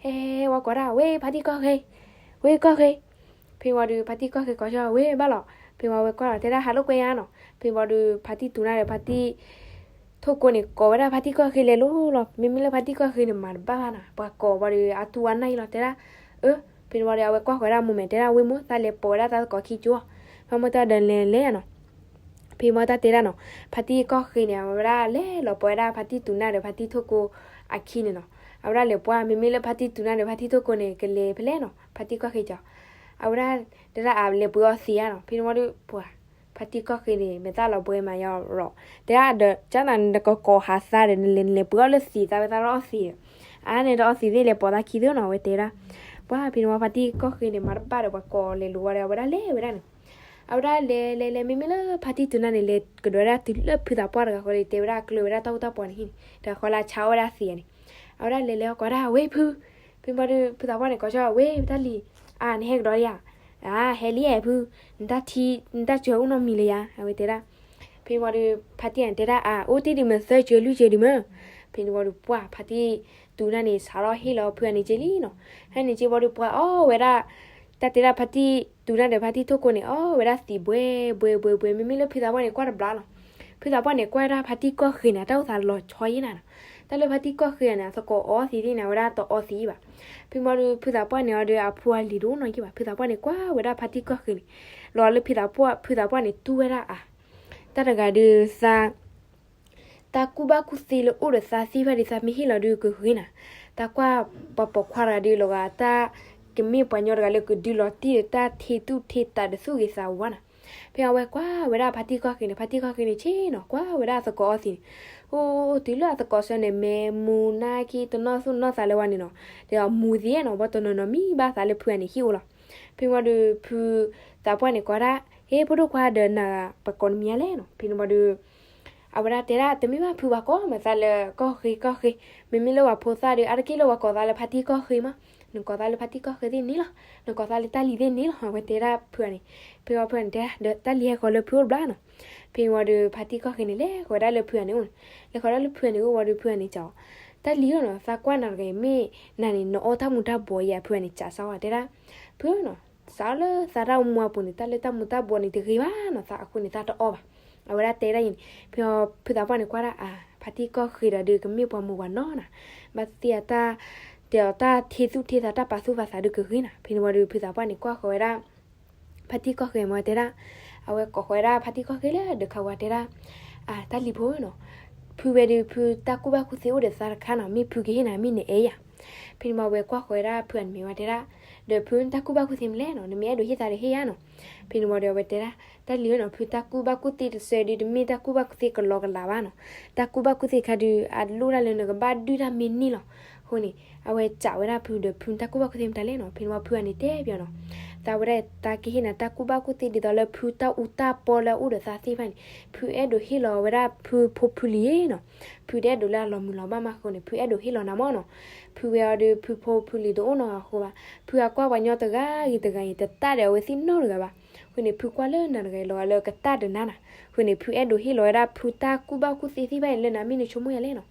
ဟဲ ဟဲ ဝဲကိးဒၣ် ဝ့ၢ်ဖါတံၢ်ကီၢ်ဃ့ ဝ့ၢ်ကီၢ်ဃ့. ဖဲဝံၤဒီးဖါတံၢ်ကီၢ်ဃ့ကိးဆၢ ဝ့ၢ်ဘၣ်လီၤ. ဖဲဝံၤဝဲကွၢ်လီၤ တဲဒၣ်ဟးလိာ်ကွဲယါနီၤ. ဖဲဝံၤဒီးဖါတံၢ်တူၤနၢ်ဒီးဖါတံၢ်ထိၣ်ကိန့ၣ် ကိးဝဲဒၣ်ဖါတံၢ်ကီၢ်ဃ့လဲၤလိၤလီၤ. မ့မ့ၢ်လၢဖါတံၢ်ကီၢ်ဃ့န့ၣ် မၤတဘၣ်ဘၣ်နီၤ ပှၤကိးဝံၤဒီးအတူၢ်အနၢ်အံၤလီၤ တဲဒၣ်. အၢ ဖဲန့ၣ်ဝံၤဒီးအဝဲကွၢ်ဃီၤဝဲဒၣ်အမိၢ်မဲာ် တဲဒၣ်ဝ့ၢ်မိၢ် သးလဲၤပိာ်ဝဲဒၣ်သးသကိးခံကၠိ မ့ၢ်မိၢ်တၢ်ဒီးလဲၤလဲၤနီၤ. ဖဲမ့ၢ်တၢ်တဲဒၣ်နီၤ ဖါတံၢ်ကီၢ်ဃ့န့ၣ် အဝဲဒၣ်လဲၤလီၤပိာ်ဝဲဒၣ်ဖါတံၢ်တူၤနၢ်ဒီးဖါတံၢ်ထိၣ်ကိအခံန့ၣ်နီၤ. အဝဲဒၣ်လဲၤပှၢ် မ့မ့ၢ်လၢဖါတံၢ်တူၤနၢ်ဒီးဖါတံၢ်ထိၣ်ကိန့ၣ် ကလဲၤဖဲလဲၣ်နီၤ ဖါတံၢ်ကီၢ်ဃ့ကီး. အဝဲဒၣ်တဲဒၣ်အလဲၤပှ့ၤအီၣ်သံးဧါနီၤ. ဖဲန့ၣ်ဝံၤဒီးပှၢ် ဖါတံၢ်ကီၢ်ဃ့န့ၣ် မ့ၢ်သးလီၤပှ့ၤမၤယါလီၤ. တဲဒၣ်ဒီး ကၢ်နၤနကကိးဟးသးဒီး နလဲၤနလဲၤပှ့ၤအီၣ်လၢသံး သးဝဲသးလၢအီၣ်သံးဒီး အါန့ၣ်ဒီးအီၣ်သံးသ့ၣ်လဲၤပိာ်သးခံသ့နီၤ အဝဲတဲဒၣ်. ပှၢ် ဖဲန့ၣ်ဝံၤဖါတံၢ်ကီၢ်ဃ့န့ၣ် မၤတဘၣ်ဒီးပှၤကိးလဲၤလိၤဝံၤဒီး အဝဲဒၣ်လဲၤဝဲဒၣ်န့ၣ်. အဝဲဒၣ်လဲၤလဲၤလဲၤ မ့မ့ၢ်လၢဖါတံၢ်တူၤနၢ်န့ၣ် လဲၤကဒီးဝဲဒၣ်တုၤလၢဖုသးပှၢ်တဂၤဃီဒီး တဲဝဲဒၣ်ကျၢၤဝဲဒၣ်တၢ်အိၣ်တၢ်ပှၤန့ၣ်ဟံၣ်န့ၣ် တဂၤဃီလၢအဆါအီၣ်ဝဲဒၣ်သံးန့ၣ်. အဝဲဒၣ်လဲၤလဲၤအီၤကိးဒၣ်ဝ့ၢ်ဖု ဖဲန့ၣ်ဝံၤဒီးဖုသးပှၢ်န့ၣ် ကိးဆၢဝ့ၢ်တၢ်လံၤ အါ နဟဲကဒီးလံဧါ. အါ ဟဲလံဧါဖု နတၢ်ထံ နတၢ်စၢၤအိၣ်နီတမံၤလၢၤယါ အဝဲတဲဒၣ်. ဖဲန့ၣ်ဝံၤဒီး ဖါတံၢ်န့ၣ်တဲဒၣ်အါ အိၣ်တ့ၢ်ဒံးမးသၢစၢၤလွံၢ်စၢၤဒံးမး. ဖဲန့ၣ်ဝံၤဒီးပှၢ် ဖါတံၢ်တူၤနၢ်န့ၣ် စးထီၣ်ဟ့ၣ်လီၤဖုအန့ၣ်က့လံနီၤ. ဟဲန့ၣ်က့ဝံၤဒီးပှၢ်အီၣ်ဝဲဒၣ် တၢ်တဲဒၣ်ဖါတံၢ်တူၤနၢ်ဒီးဖါတံၢ်ထိၣ်ကိန့ၣ် အီၣ်ဝဲဒၣ်သံးဘှဲဘှဲဘှဲဘှဲ မ့မ့ၢ်လၢဖုသးပှၢ်န့ၣ် ကွၢ်တဘျီလီၤ. ဖုသးပှၢ်န့ၣ် ကွၢ်ဝဲဒၣ်ဖါတံၢ်ကီၢ်ဃ့န့ၣ် အတၢ်အိၣ်သးလီၤဆီယဲၢ်နၤနီၤ. တၢ်လၢဖါတံၢ်ကီၢ်ဃ့န့ၣ် အသကိးအီၣ်သံးသ့ၣ်န့ၣ် အဝဲဒၣ်တအီသံးဘၣ်. ဖဲမ့ၢ်ဒီး ဖုသးပှၢ်န့ၣ်အီၤဒီး အဖိအလံၤတအိၣ်နီတဂၤဘၣ်. ဖုသးပှၢ်န့ၣ် ကွၢ်ဝဲဒၣ်ဖါတံၢ်ကီၢ်ဃ့န့ၣ် လီၤလၢဖုသးပှၢ် ဖုသးပှၢ်န့ၣ် တူၢ်ဝဲဒၣ်အါ တၢ်တဂၤဒီးသး တၢ်ကူၣ်ဘၣ်ကူၣ်သ့လၢအိၣ်ဒီးသးသ့ၣ်တဖၣ်ဒီး သးမ့ၢ်ဟ့ၣ်လီၤဒုးကဂ့ၤနၤ. တၢ်ကွၢ်ပှၤပိာ်ခွါတဂၤဒီး လီၤဂာ်တၢ် ကမ့ၢ်ပှၤညီတဂၤလၢကဒုးလီၤတံၢ်ဒီးတၢ်ထံသူၣ်ထံသးဒီးသူၣ်ဂ့ၤသးဝါနီၤ. ဖဲအဝဲကွၢ်ဝဲဒၣ်ဖါတံၢ်ကီၢ်ဃ့န့ၣ် ဖါတံၢ်ကီၢ်ဃ့န့ၣ်ဆ့ၣ်နီၤ ကွၢ်ဝဲဒၣ်အသကိးအီသံးန့ၣ်, အိၣ် တုၤလၢအသကိးဆၢန့ၣ် မဲာ်မူၤနၢ်ခံတနီၢ်သူၣ်နီၢ်သးလၢဝဲန့ၣ်နီၤ, ဒီးမူၤသံးနီၤ ဘီတနီၤနီၤမံဘၣ်သးလၢဖုဂၤန့ၣ်ဟံၣ်အိၣ်လီၤ. ဖဲန့ၣ်ဝံၤဒီး ဖုသးပှၢ်န့ၣ်ကွၢ်ဒၣ်, ဟ့ ဖိဒိၣ်ခွါဒီးနၤပှၤကိးနမံၤဧါလဲၣ်နီၤ. ဖဲန့ၣ်ဝံၤဒီး အဝဲဒၣ်တဲဒၣ် တမ့ၢ်ဘၣ်ဖု ပှၤကိးမးသးလၢကီၢ်ဃ့ကီၢ်ဃ့, မ့မ့ၢ်လၢပှၤဖိသၣ်ဒီး အါတက့ၢ်လၢပှၤကိးသးလၢဖါတံၢ်ကီၢ်ဃ့မး, နကိးသးလၢဖါတံၢ်ကီၢ်ဃ့သ့ၣ်န့ၣ်လီၤ, နကိးသးလၢတၢ်လံၤသ့ၣ်န့ၣ်လီၤ, အဝဲတဲဒၣ်ဖုဂၤန့ၣ်. ဖဲဝံၤဖုဂၤန့ၣ်တဲဒၣ် ဒီးတၢ်လံၤဟဲဃီၤလၢဖုအိၣ်တဘျီနီၤ. ဖဲန့ၣ်ဝံၤဒီး ဖါတံၢ်ကီၢ်ဃ့န့ၣ် လဲၤဃီၤဝဲဒၣ်လၢဖုဂၤန့ၣ်အိၣ်န့ၣ်, လဲၤဃီၤဒၣ်လၢဖုဂၤန့ၣ်အိၣ်ဝံၤဒီး ဖုဂၤန့ၣ်ကီး, တၢ်လံၤဧၢနီၤ သးကွၢ်နၤတဂၤအံၤ မ့ၢ်နၤန့ၣ် နအီၣ်တၢ်မူၤတၢ်ဘှီးယၤ. ဖုဂၤန့ၣ်ကးစၢ်ဝဲတဲဒၣ်, ဖုဧၢနီၤ စးလၢသးတၢ်အိၣ်မူအပူၤန့ၣ် တၢ်လၢတၢ်မူၤတၢ်ဘှီးန့ၣ်တဂ့ၤဘၣ်နီၤ, သးအဃိန့ၣ် သးတအီၣ်ဘၣ်. အဝဲဒၣ်တဲဒၣ်အံၤန့ၣ်, ဖဲဖုသးပှၢ်န့ၣ်ကွၢ်ဒၣ် အါ ဖါတံၢ်ကီၢ်ဃ့ဒီးဒုး ကမ့ၢ်ပှၤမုာ်ပှၤနီၢ်နီၤ, ဘၣ်သ့ၣ်အတၢ် တဲအီၤတၢ်ထံသူၣ်ထံသး တၢ်ပာ်သူၣ်ပာ်သးဒုးကဂ့ၤနီၤ. ဖဲန့ၣ်ဝံၤဒီး ဖုသးပှၢ်န့ၣ်ကွၢ်ဃီၤဝဲဒၣ် ဖါတံၢ်ကီၢ်ဃ့မ့ၢ်တဲဒၣ်, အဝဲကိးဃီၤဝဲဒၣ်ဖါတံၢ်ကီၢ်ဃ့လၢဒုးခးဝဲတဲဒၣ်, အါ တၢ်လံၤဖိဧၢနီၤ, ဖုဝဲဒီး ဖုတၢ်ကူၣ်ဘၣ်ကူၣ်သ့အိၣ်ဒီးသးတခါနီၤ, မ့ၢ်ဖုကဟ့ၣ်နၤ မ့ၢ်နအဲၣ်ယၤ. ဖဲန့ၣ်ဝံၤအဝဲကွၢ်ဃီၤဝဲဒၣ်ဖုဂၤန့ၣ်မ့ၢ်ဝဲတဲဒၣ်, ဒီးဖုတၢ်ကူၣ်ဘၣ်ကူၣ်သ့မနုၤလဲၣ်နီၤ, နမ့ၢ်အဲၣ်ဒိးဟ့ၣ်သးဒီးဟ့ၣ်ယၤနီၤ. ဖဲန့ၣ်ဝံၤဒီးအဝဲတဲဒၣ်, တၢ်လံၤဧၢနီၤ ဖုတၢ်ကူၣ်ဘၣ်ကူၣ်သ့တစဲးဒီး တမ့ၢ်တၢ်ကူၣ်ဘၣ်ကူၣ်သ့ကလီကလးဘၣ်နီၤ, တၢ်ကူၣ်ဘၣ်ကူၣ်သ့တခါဒီး အလိၣ်ဒၣ်လၢနကဘၣ်ဒုၣ်တၢ်မ့ၢ်န့ၢ်လီၤ. အဃိန့ၣ် အဝဲစံးဝဲဒၣ်ဖုဒီး ဖုတၢ်ကူၣ်ဘၣ်ကူၣ်သ့မတၤလဲၣ်နီၤ. ဖဲန့ၣ်ဝံၤဖုဂၤန့ၣ်တဲပၠးနီၤ, သးဝဲဒၣ်သးကဟ့ၣ်နၤတၢ်ကူၣ်ဘၣ်ကူၣ်သ့ဒ်သိးလၢဖုတၢ်အူတၢ်ပီလၢအအိၣ်ဒီးသးသ့ၣ်တဖၣ်န့ၣ်, ဖုအဲၣ်ဒိးဟ့ၣ်လီၤဝဲဒၣ်ဖုဖိဖုလံၤနီၤ. ဖုတအဲၣ်ဒိးလၢအလီၤမုၢ်လီၤဘၣ်မးအဃိန့ၣ် ဖုအဲၣ်ဒိးဟ့ၣ်လီၤနၤမၢ်နီၤ. ဖုဝဲအီၤဒီး ဖုဖိဖုလံၤတအိၣ်နီတဂၤအဃိဘၣ်. ဖုအကွၢ်ပှၤညီတဂၤဂ့ၤတဂၤအံၤ တတၢ်ဒီးအဝဲသ့ၣ်နီတဂၤဘၣ်. အဃိန့ၣ် ဖုကွၢ်လၢနၤတဂၤအံၤလီၤဂာ်လၢကတၢ်ဒီးနၤနီၤ. အဃိန့ၣ် ဖုအဲၣ်ဒိးဟ့ၣ်လီၤဝဲဒၣ်ဖုတၢ်ကူၣ်ဘၣ်ကူၣ်သ့သ့ၣ်တဖၣ်န့ၣ် လၢနၤမ့ၢ်နဆိကမိၣ်ယၤလဲၣ်နီၤ.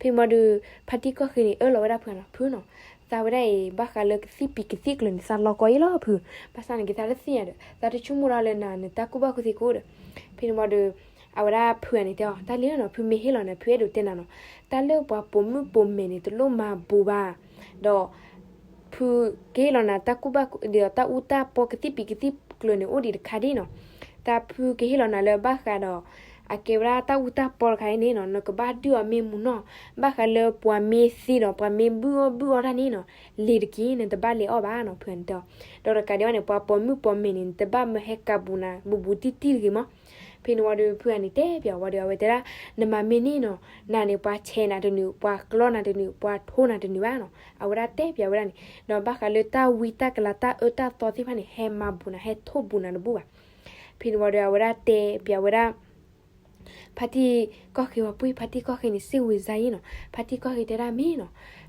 ဖဲမ့ၢ်ဒီး ဖါတံၢ်ကီၢ်ဃ့န့ၣ် အၢၣ်လီၤဝဲဒၣ်ဖုဂၤနီၤ, ဖုနီၤ, သးဝဲဒၣ်အံၤ ဘၣ်ဃးလၢကသံၣ်ပံၤကသံၣ်ကျၢၤန့ၣ် သးလီၤကီအံၤလီၤဖု, ဘၣ်ဆၣ်န့ၣ်က့ၤသးတသ့ၣ်ညါဒီး သးတဆိကမိၣ်ဒၣ်လၢနၤန့ၣ် တၢ်ကူၣ်ဘၣ်ကူၣ်သ့ကအိၣ်ဒီး. ဖဲန့ၣ်မ့ၢ်ဒီး အဝဲဒၣ်ဖုဂၤန့ၣ်တဲအီၤ တၢ်လံၤဧၢနီၤ ဖုမ့ၢ်ဟ့ၣ်လီၤနၤ ဖုအဲၣ်ဒိးတဲနၤနီၤ, တၢ်လၢပှၤပိာ်မုၣ်ပိာ်မဲာ်န့ၣ် တလိၣ်မၤဘူးဘၣ်, ဒီး ဖုကဟ့ၣ်လီၤနၤတၢ်ကူၣ်ဘၣ်ဒီးတၢ်အူတၢ်ပီကသံၣ်ပံၤကသံၣ်ကျၢၤန့ၣ် အိၣ်ဒံးတခါဒ်နီၤ, တၢ်ဖုကဟ့ၣ်လီၤနၤလၢဘၣ်ဃးဒီး အကဲဝဲဒၣ်တၢ်အူတၢ်ပီတခါအံၤန့ၣ်နီၤ နကဘၣ်ဒုၣ်အီၤမ့ၢ်မူနီၤ, ဘၣ်ဃးလၢပှၤမ့ၢ်သံဒီး ပှၤမ့ၢ်ဘုၣ်အီၣ်ဘုၣ်အီတၢ်န့ၣ်နီၤ, လ့ၤတက့ၢ် နတဘၣ်လဲၤအီၣ်ဘၣ်နီၤ ဖုဂၤန့ၣ်တဲအီၤ, ဒီးတကးဒံးဘၣ်န့ၣ် ပှၤပိာ်မုၣ်ပိာ်မဲာ်န့ၣ် နတဘၣ်မၢဟဲကးဘူးနၤ ဘူးဘူးတံၢ်တံၢ်တဂ့ၤမး. ဖဲန့ၣ်ဝံၤဒီး ဖုဂၤန့ၣ်တဲပၠးဝံၤဒီး အဝဲတဲဒၣ် နမၤမ့ၢ်န့ၣ်နီၤ နၤန့ၣ် ပှၤဆဲးနၤတနုာ် ပှၤကျီနၤတနုာ် ပှၤထိနၤတနုာ်ဘၣ်နီၤ, အဝဲဒၣ်တဲပၠးဝဲဒၣ်န့ၣ်, ဒီးဘၣ်ဃးလၢတၢ်ဝံတၢ်ကလၤတၢ်အၢတၢ်သီသ့ၣ်တဖၣ်န့ၣ် ဟဲမၤဘူးနၤ ဟဲထိၣ်ဘူးနၤတဘူၣ်ဘၣ်. ဖဲန့ၣ်ဝံၤဒီး အဝဲဒၣ်တဲပၠးဝဲဒၣ် ဖါတံၢ်ကီၢ်ဃ့ဝံၤပှ့ၤ ဖါတံၢ်ကီၢ်ဃ့န့ၣ် စ့ၢ်ဝံၤစါယံနီၤ, ဖါတံၢ်ကီၢ်ဃ့တဲဒၣ်မ့ၢ်နီၤ,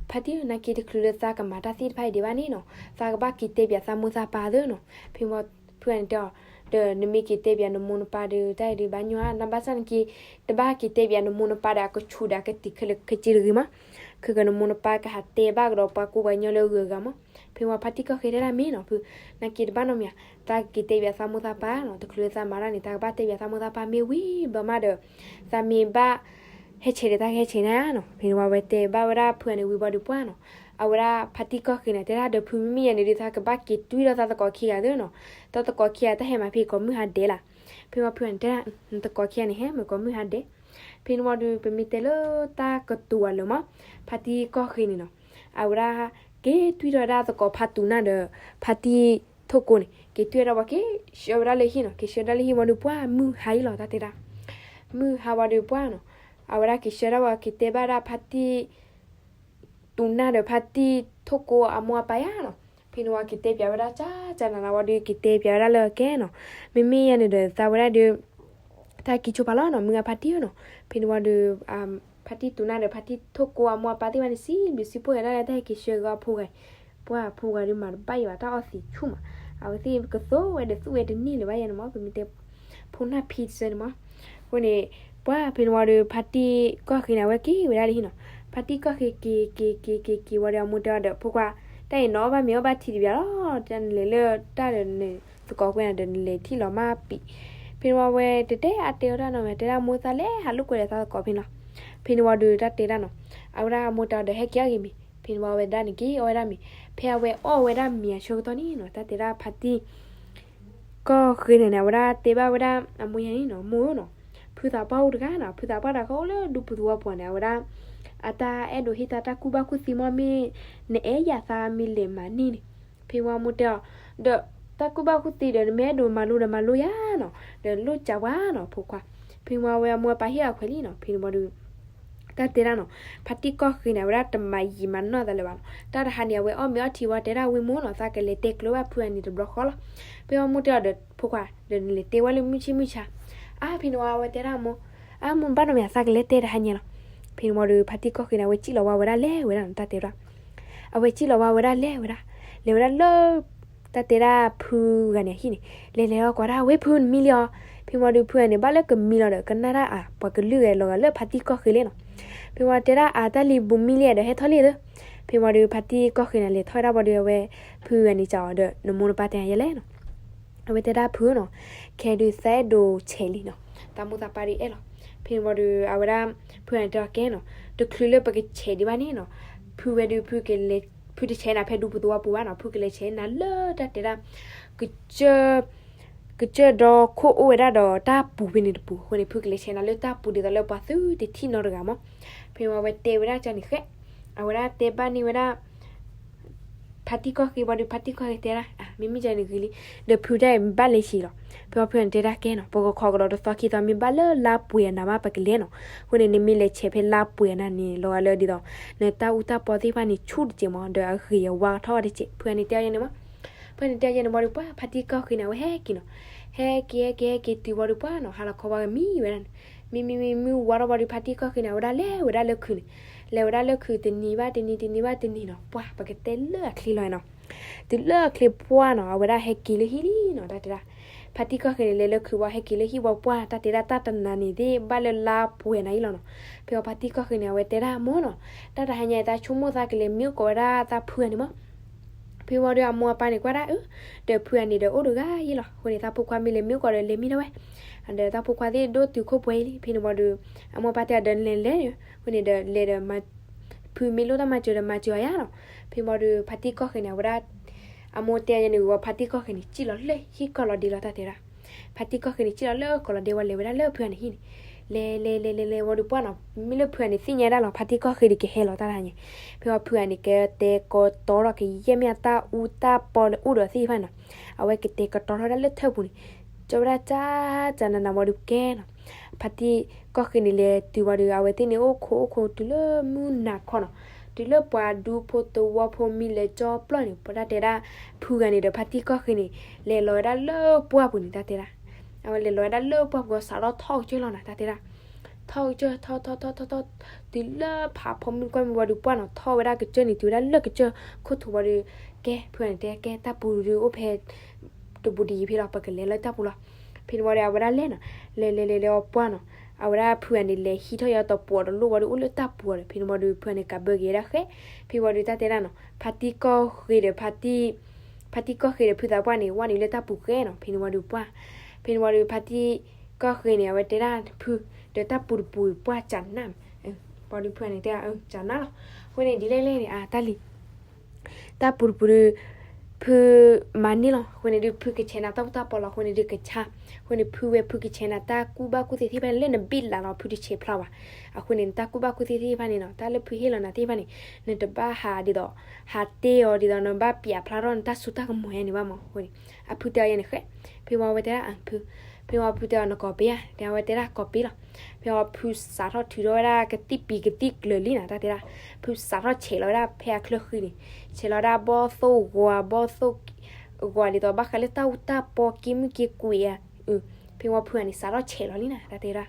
ဖါတံၢ် နက့ၤတချုးလၢသးကမၤတၢ်သ့ၣ်တဖၣ်အံၤဒံးဘၣ်န့ၣ်နီၤ, သးကဘၣ်က့ၤတဲပၠးသးမိၢ်သးပၢ်သ့နီၤ. ဖဲဖုဂၤန့ၣ်တဲအီၤ, ဒီးနမ့ၢ်က့ၤတဲပၠးနမိၢ်နပၢ်ဒီး တၢ်အံၤဒံးဘၣ်ညီဧါ, နဘၣ်ဆၣ်နက့ၤ တဘၣ်က့ၤတဲပၠးနမိၢ်နပၢ်ဒီး အကဆူးဒီးအကတံာ်ခဲလၢာ်ခဲဆ့တဂ့ၤမး, ခဲကနမိၢ်နပၢ်ကဟးတဲဘၣ်ကဒီးပှၤကိးပှၤကညီလၢအဂုၤအဂၤမး. ဖဲဝံၤဖါတံၢ်ကီၢ်ဃ့တဲဒၣ်မ့ၢ်နီၤ ဖု, နက့ၤတဘၣ်နီတမံၤဧါ, သးက့ၤတဲပၠးသးမိၢ်သးပၢ်နီၤ, တချုးလၢသးမၤတၢ်န့ၣ် သးကဘၣ်တဲပၠးသးမိၢ်သးပၢ်မ့ၢ်ဝံၤဘျီမးဒီး သးမ့ၢ်ဘၣ် ဟဲဆဲးဒီးသးကဟဲဆဲးနၤနီၤ. ဖဲန့ၣ်ဝံၤအဝဲတဲဘၣ်ဝဲဒၣ်ဖုဂၤန့ၣ်ဝံၤဘျီဒီးပှၢ်နီၤ, အဝဲဒၣ်ဖါတံၢ်ကီၢ်ဃ့န့ၣ် တဲဒၣ်ဒီးဖုမ့ၢ်မ့ၢ်ယၤန့ၣ်ဒီး သးကဘၣ်က့ၤတွံၢ်ဒီးသးသကိးခံဂၤသ့နီၤ, သးသကိးခံဂၤတၢ်ဟဲမၤဖဲကိးမုၢ်ဟါဒဲးလၢ်. ဖဲဝံၤဖုဂၤန့ၣ်တဲဒၣ် နသကိးခံဂၤန့ၣ် ဟဲမၤကိးမုၢ်ဟါဒဲး. ဖဲန့ၣ်ဝံၤဒီး ပမ့ၢ်တဲလၢတၢ်ကတိၤအလၢာ်မး, ဖါတံၢ်ကီၢ်ဃ့န့ၣ်နီၤ, အဝဲဒၣ် က့ၤတွံၢ်ထီၣ်ဝဲဒၣ်သကိးဖါတူနၢ်ဒီး ဖါတံၢ်ထိၣ်ကိန့ၣ် က့ၤတွံၢ်ဝဲဒၣ်ပှၤက့ၤဆှၢဝဲဒၣ်လၢဟံၣ်နီၤ, က့ၤဆှၢဒၣ်လၢဟံၣ်ဝံၤဒီးပှၢ်မုၢ်ဟါအံၤလီၤ တၢ်တဲဒၣ်, မုၢ်ဟါဝံၤဒီးပှၢ်နီၤ, အဝဲဒၣ်က့ၤဆှၢဒၣ်ဝဲက့ၤတဲဘၣ်ဒၣ်ဖါတံၢ် တူနၢ်ဒီးဖါတံၢ်ထိၣ်ကိအမိၢ်အပၢ်ယါနီၤ. ဖဲန့ၣ်ဝံၤက့ၤတဲပၠးဝဲဒၣ်ကၠၢ်ကၠၢ်နးနးဝံၤဒီး က့ၤတဲပၠးဝဲဒၣ်လၢကဲနီၤ, မ့မ့ၢ်ယၤန့ၣ်ဒီး သးဝဲဒၣ်ဒီး တၢ်ကံဆိပာ်လီၤနီၤ မုၢ်ဂၤဖါတံၢ်ဧၢနီၤ. ဖဲန့ၣ်ဝံၤဒီး ဖါတံၢ်တူနၢ်ဒီးဖါတံၢ်ထိၣ်ကိအမိၢ်အပၢ်သ့ၣ်တဖၣ်န့ၣ် စံးဘျုးစံးဖှိၣ်ယၤဒၣ်လၢတၢ်ဟဲက့ၤဆှၢက့ၤအဖိဂၤ, ပှၢ်ဖိဂၤဒီးမၤတဘၣ်ယံၤဘၣ်တၢ်အီသံးဆူၣ်မး, အဝဲသ့ၣ်ကသိးဝဲဒီးသူၣ်ဝဲတန့ၢ်လၢၤဘၣ်ယၤန့ၣ်မး ပမ့ၢ်တဲ ဖိနၢ်ဖံတစၢန့ၣ်မး. အဃိန့ၣ် ပှၢ်ဖဲန့ၣ်ဝံၤဒီး ဖါတံၢ်ကီၢ်ဃ့န့ၣ် အဝဲက့ၤဝဲဒၣ်လၢဟံၣ်နီၤ. ဖါတံၢ်ကီၢ်ဃ့က့ၤက့ၤက့ၤက့ၤက့ၤဝံၤဒီး အမိၢ်တဲအီၤဒီး ဖိခွါ, တၢ်အံၤနအီၣ်ဘၣ်မ့ၤအီၣ်ဘၣ်ထံတဘၣ်လီၤ, တၢ်နလဲၤလၢတၢ်ဒီးနသကိးကွဲးနၤဒီး နလဲၤထံၣ်လီၤမၢ်ပံာ်. ဖဲန့ၣ်ဝံၤဝဲတတဲအါတဲအီၤတၢ်နီတမံၤ တဲဒၣ်မိၢ်သးလဲၤဟးလိာ်ကွဲဒီးသးသကိးဖဲန့ၣ်လီၤ. ဖဲန့ၣ်ဝံၤဒီးတၢ်တဲဒၣ်နီၤ, အဝဲဒၣ်အမိၢ်တဲအီၤဒီး ဟဲက့ၤအီၣ်ဂ့ၤမ့ၤ. ဖဲန့ၣ်ဝံၤဝဲဒၣ်န့ၣ်က့ၤအီၣ်ဝဲဒၣ်မ့ၤ. ဖဲအဝဲအီၣ်ဝဲဒၣ်မ့ၤအဆၢကတီၢ်န့ၣ်နီၤ တၢ်တဲဒၣ်ဖါတံၢ် ကီၢ်ဃ့န့ၣ်န့ၣ် အဝဲဒၣ်တဲဘၣ်ဝဲဒၣ်အမိၢ်ယါန့ၣ်နီၤ, မိၢ်ဧၢနီၤ, ဖုသးပှၢ်အိၣ်တဂၤနီၤ, ဖုသးပှၢ်တဂၤဃီအိၣ်လၢဒူပူၤသဝီပူၤန့ၣ် အဝဲဒၣ် အတၢ်အဲၣ်ဒိးဟ့ၣ်သးတၢ်ကူၣ်ဘၣ်ကူၣ်သ့မး မ့ၢ်နအဲၣ်ယၤသးမ့ၢ်လဲၤမၤန့ၢ်န့ၣ်, ဖဲဝံၤအမိၢ်တဲအီၤ, ဒီးတၢ်ကူၣ်ဘၣ်ကူၣ်သ့ဒီး နမ့ၢ်အဲၣ်ဒိးမၤလိဒီးမၤလိယၤနီၤ, ဒီးလိၣ်ကးပှၤနီၤ ဖိခွါ. ဖဲဝံၤအဝဲအမိၢ်အပၢ်ဟ့ၣ်အခွဲးလံနီၤ. ဖဲန့ၣ်ဝံၤဒီး တၢ်တဲဒၣ်နီၤ, ဖါတံၢ်ကီၢ်ဃ့န့ၣ် အဝဲဒၣ်တမၤယံာ်မၤနီၢ်သးလၢၤဘၣ်နီၤ. တၢ်တဟါန့ၣ် အဝဲအီၣ်မ့ၤအီထံဝံၤ တဲဒၣ်ဝံမိၢ်နီၤ, သးကလဲၤတဲကျၢၤဘၣ်ဖုအန့ၣ်တဘျီဃီလီၤ. ဖဲဝံၤမိၢ်တဲအီၤဒီး ဖိခွါ, ဒီးနလဲၤတဲဝဲလၢမုၢ်ဆ့ၣ်မုၢ်ဆါ. အါ ဖဲန့ၣ်ဝံၤအဝဲတဲဒၣ်မိၢ်, အါ မိၢ်ဘၣ်နီတမံၤ သးကလဲၤတဲတဟါညါလီၤ. ဖဲန့ၣ်ဝံၤဒီး ဖါတံၢ်ကီၢ်ဃ့န့ၣ် အဝဲစံၣ်လီၤဝါဝဲဒၣ်လဲၤဝဲဒၣ်နီၤ တၢ်တဲဒၣ် အဝဲစံၣ်လီၤဝါဝဲဒၣ်လဲၤဝဲဒၣ်, လဲၤဝဲဒၣ်လၢ တၢ်တဲဒၣ်ဖုဂၤန့ၣ်အဟံၣ်န့ၣ်, လဲၤလဲၤလီၤကွၢ်ဒၣ်ဝဲဖုနမံလံအီၤ. ဖဲဝံၤဒီးဖုဂၤန့ၣ် ဘၣ်လၢကမံလီၤဒီး ကနၣ်ဒၣ်အပှၤကလုၢ်ဂဲၤလီၤဂာ်လၢဖါတံၢ်ကီၢ်ဃ့လဲၣ်နီၤ. ဖဲဝံၤတဲဒၣ်အတၢ်လံၤဘူးမံလံဒီးဟဲထီၣ်လံဒီး, ဖဲဝံၤဒီးဖါတံၢ်ကီၢ်ဃ့န့ၣ် လဲၤထီၣ်ဝဲဒၣ်ဘၣ်ဒီး အဝဲဖုဂၤန့ၣ်စံးအီၤဒီး နမိၢ်နပၢ်တဲယဲလဲၣ်နီၤ. အဝဲတဲဒၣ်ဖုနီၤ, ခဲဒုးသးအဲၣ်ဒိးဆဲးလံနီၤ, သးမိၢ်သးပၢ်ဒုးအဲၣ်လီၤ. ဖဲန့ၣ်ဝံၤဒီး အဝဲဒၣ် ဖုဂၤန့ၣ်တဲအီၤကဲနီၤ, တချုးလၢပကဆဲးဒံးဘၣ်န့ၣ်နီၤ, ဖုဝဲဒုး ဖုတဆဲးနၤဖဲဒူပူၤသဝီပူၤဘၣ်နီၤ, ဖုကလဲၤဆဲးနၤလၢတၢ်တဲဒၣ် ကစၢၢ် ကစၢၢ်ဒီခိၣ်အိၣ်ဝဲဒၣ်ဒီးတၢ်ပူၤဖဲန့ၣ်တပူၤ, အဃိန့ၣ် ဖုကလဲၤဆဲးနၤလၢတၢ်ပူၤဒ်သိးလၢပှၤသုတထံၣ်နီတဂၤမး. ဖဲဝံၤအဝဲတဲဝဲဒၣ်ကန့ၣ်ဃဲ, အဝဲဒၣ်တဲဘၣ်န့ၢ်ဝဲဒၣ် ဖါတံၢ်ကီၢ်ဃ့ဝံၤဒီး ဖါတံၢ်ကီၢ်ဃ့တဲဒၣ် မ့မ့ၢ်ကန့ၣ်ဂ့ၤလံ, ဒီးဖုတၢ်အံၤဘၣ်လဲၤဆံးလီၤ. ဖဲဖုဂၤန့ၣ်တဲဒၣ်ကဲနီၤ, ပကခိးကဒီးတသီခံသီ မ့ၢ်ဘၣ်လၢလါပှဲၤနၤမး ပကလဲၤနီၤ. အဃိန့ၣ် နမ့ၢ်လဲၤဆဲးဖဲလါပှဲၤနၤန့ၣ် လီၤဂာ်လၢဒ်သိး နတၢ်အူတၢ်ပီသ့ၣ်တဖၣ်န့ၣ် ဆူၣ်တစဲးမး ဒီးအဂ့ၤအဝါထီၣ်တစဲး, ဖုဂၤန့ၣ်တဲယဲန့ၣ်မး. ဖုဂၤန့ၣ်တဲယဲန့ၣ်ဝံၤဒီးပှၤ ဖါတံၢ်ကီၢ်ဃ့န့ၣ် အဝဲဟဲက့ၤနီၤ, ဟဲက့ၤ ဟဲက့ၤ ဟဲက့ၤတုၤဝံၤဒီးပှၤနီၤ ဟါလီၤခီဝါကမံဝဲဒၣ်န့ၣ်, မံမံမံမံဝါထီၣ်ဝံၤဒီး ဖါတံၢ်ကီၢ်ဃ့န့ၣ် အဝဲဒၣ်လဲၤလၢခုးန့ၣ်, လဲၤဝဲဒၣ်လၢခုး တနံၤဘၣ်တနံၤ တနံၤဘၣ်တနံၤနီၤ, ပှၤ ပကတဲလၢအချ့လီၤနီၤ. တုၤလၢအချ့ပှၢ်နီၤ အဝဲဒၣ်ဟဲက့ၤလၢဟံၣ်လံနီၤ တၢ်တဲဒၣ်. ဖါတံၢ်ကီၢ်ဃ့န့ၣ် လဲၤလၢခုးဝံၤ ဟဲက့ၤလၢဟံၣ်ဝံၤပှၢ် တၢ်တဲဒၣ် တၢ်တနၤန့ၣ်သ့ၣ် ဘၣ်လၢလါပှဲၤနၤအံၤလီၤနီၤ. ဖဲဝံၤဖါတံၢ်ကီၢ်ဃ့န့ၣ် အဝဲတဲဒၣ်မိၢ်နီၤ, တၢ်တဟါညါအံၤ သးဆိကမိၣ်သးကလဲၤမ့ၢ်အိၣ်ကိးဝဲဒၣ်သးဖုဂၤန့ၣ်မး. ဖဲဝံၤဒီးအမိၢ်အပၢ်န့ၣ်ကွၢ်ဒၣ်အၢ, ဒီးဖုဂၤန့ၣ်ဒီးအိၣ်တဂၤအံၤလီၤ. အဃိန့ၣ် သးဖိခွါမ့ၢ်လဲၤမ့ၢ်အိၣ်ကိးဒီးလဲၤမ့ၢ်ဒၣ်ဝဲ, ဒီးသးဖိခွါသ့ၣ်ဒိၣ်တုာ်ခိၣ်ပှဲၤအံၤလံ. ဖဲန့ၣ်ဝံၤဒီး အမိၢ်အပၢ်တဲအီၤဒီးလဲၤလဲၤ, အဃိန့ၣ်ဒီးလဲၤဒီး ဖုမ့ၢ်လိၣ်တၢ်မၤစၢၤဒီးမၤစၢၤအီၤယါနီၤ. ဖဲဝံၤဒီးဖါတံၢ်ကီၢ်ဃ့န့ၣ် အဝဲဒၣ် အမိၢ်တဲယဲန့ၣ်ဝံၤ ဖါတံၢ်ကီၢ်ဃ့န့ၣ် စံၣ်လီၤလၢဟံၣ်ကီၢ်လီၤဒ့လီၤ တၢ်တဲဒၣ်. ဖါတံၢ်ကီၢ်ဃ့န့ၣ် စံၣ်လီၤလၢကီၢ်လီၤဒ့ဝံၤ လဲၤဝဲဒၣ်လၢဖုဂၤန့ၣ်ဟံၣ်န့ၣ်, လဲၤလဲၤလဲၤလဲၤလဲၤဝံၤဒီးပှၢ်နီၤ, မ့ၢ်လၢဖုဂၤန့ၣ်သ့ၣ်ညါဒၣ်လီၤ ဖါတံၢ်ကီၢ်ဃ့ဒုးကဟဲလီၤတၢ်တဟါညါ. ဖဲဝံၤဖုဂၤန့ၣ် ကတဲကီတီထီၣ် ကယဲၢ်မ့ၢ်အတၢ်အူတၢ်ပီလၢအိၣ်ဒီးသ့ၣ်တဖၣ်န့ၣ်နီၤ, အဝဲကတဲကီတီထီၣ်ဒၣ်လၢထၢၣ်ပူၤန့ၣ်, ကၠီဝဲဒၣ်ကၠးကၠးနးနးဝံၤဒီးကဲနီၤ. ဖါတံၢ်ကီၢ်ဃ့န့ၣ် လဲၤတုၤဝံၤဒီး အဝဲသ့ၣ်န့ၣ်အိၣ်ခိးအိၣ်ခိးတုၤလၢမုၢ်နၤခီနီၤ, တုၤလၢပှၤဒူဖိသဝီဖိမံၤလဲၤကၠီပျီန့ၣ် ပှၤတၢ်တဲဒၣ် ဖုဂၤန့ၣ်ဒီးဖါတံၢ်ကီၢ်ဃ့န့ၣ် လဲၤလီၤဝဲဒၣ်လၢပှၢ်ပူၤန့ၣ် တၢ်တဲဒၣ်. အဝဲလဲၤလီၤဝဲဒၣ်လၢပှၢ်ပူၤ စးထီၣ်ထီၣ်ကစၢၢ်လီၤနီၤ တၢ်တဲဒၣ်. ထီၣ်ကစၢၢ် ထီၣ်ထီၣ်ထီၣ်ထီၣ်ထီၣ် တုၤလၢဖးဖီမုၢ်ကွၢ်မုၢ်ဝံၤဒီးပှၢ်နီၤ, ထီၣ်ဝဲဒၣ်ကစၢၢ်န့ၣ် တုၤဝဲဒၣ်လၢကစၢၢ်ခိၣ်ထူဝံၤဒီး ကဲ ဖုဂၤန့ၣ်တဲ ကဲ တၢ်ပူၤဒုးအိၣ်ဖဲ တဘူးတယံၤဖဲလီၤ, ပကလဲၤလၢတၢ်ပူၤလီၤ. ဖဲန့ၣ်ဝံၤဒီး အဝဲဒၣ်လဲၤနီၤ, လဲၤလဲၤလဲၤလဲၤဝံၤပှၢ်နီၤ, အဝဲဒၣ်ဖုဂၤန့ၣ် လဲၤဟံးထီၣ်ယၤတပူၤအီၤတလိၣ်ဝံၤဒီး အိၣ်လၢတၢ်ပူၤအီၤဒီး ဖဲန့ၣ်ဝံၤဒီး ဖုဂၤန့ၣ် ကးဘၢက့ၤဝဲဒၣ်ဃဲ. ဖဲဝံၤဒီး တၢ်တဲဒၣ်နီၤ, ဖါတံၢ်ကီၢ်ဃ့ဒီး ဖါတံၢ်ကီၢ်ဃ့ဒီးဖုသးပှၢ်န့ၣ် ဝဲနုာ်လၢတၢ်ပူၤဃဲနီၤ. ဖဲန့ၣ်ဝံၤဒီးပှၢ်, ဖဲန့ၣ်ဝံၤဒီး ဖါတံၢ်ကီၢ်ဃ့န့ၣ် အဝဲတဲဒၣ်ဖု, ဒီးတၢ်ပူၤတပူၤပှၢ်ကနၣ်, ဝံၤဒီးဖုဂၤန့ၣ်တဲ ကနၣ်လီၤ. အဃိန့ၣ် ဒ်လဲၣ်လဲၣ်န့ၣ် အတၢ်လံၤ တၢ်ပူၤတပူၤဒီး ဖုမၤန့ၢ်လီၤ. အဃိန့ၣ်ဒုး ဖုကဆဲးနၤတၢ်အူတၢ်ပီလီၤ. အဃိန့ၣ်ဒုးကဆါ, အဃိန့ၣ် ဖုဝဲဖုကဆဲးနၤတၢ်ကူၣ်ဘၣ်ကူၣ်သ့သ့ၣ်တဖၣ်န့ၣ် လၢနဘံၣ်လးလီၤ ဖုတဆဲးဖျါဘၣ်. အဃိန့ၣ် နတၢ်ကူၣ်ဘၣ်ကူၣ်သ့သ့ၣ်တဖၣ်န့ၣ်နီၤ တၢ်လၢဖုဟ့ၣ်လီၤနၤသ့ၣ်တဖၣ်န့ၣ် နတဘၣ်ဟးဒ်သိး ဟးတ့အီၤဒ်သိး နဘၣ်ပျးဖျါထီၣ်နတၢ်စိတၢ်ကမီၤယါန့ၣ်ဘၣ်မး. အဃိန့ၣ် အဖုတဲအီၤယဲန့ၣ်ဃဲ, ဖဲဝံၤအဝဲတဲဒၣ်အဖု, ဖဲဝံၤအဖုတဲအီၤ နကိးပ့ဧါ, တဲအဝဲတဲဒၣ်ကိးပ့လီၤ. ဖဲဝံၤဖုစးထီၣ်ထုးထီၣ်ဝဲဒၣ်ကသံၣ်ပံၤကသံၣ်ကျၢၤလံနီၤ တၢ်တဲဒၣ်, ဖုစးထီၣ်ဆဲးလီၤဝဲဒၣ်ဖဲအချၢဃံန့ၣ်, ဆဲးလီၤဝဲဒၣ်ဘီၣ်သိၣ်ဂီၤဘီၣ်သိၣ်ဂီၤဒ်သိး ဘၣ်ဃးလၢတၢ်အူတၢ်ပီက့မုၢ်က့ကွံာ်ဧါ. ဖဲဝံၤဖုဂၤန့ၣ် စးထီၣ်ဆဲးလီၤလံနီၤ တၢ်တဲဒၣ်.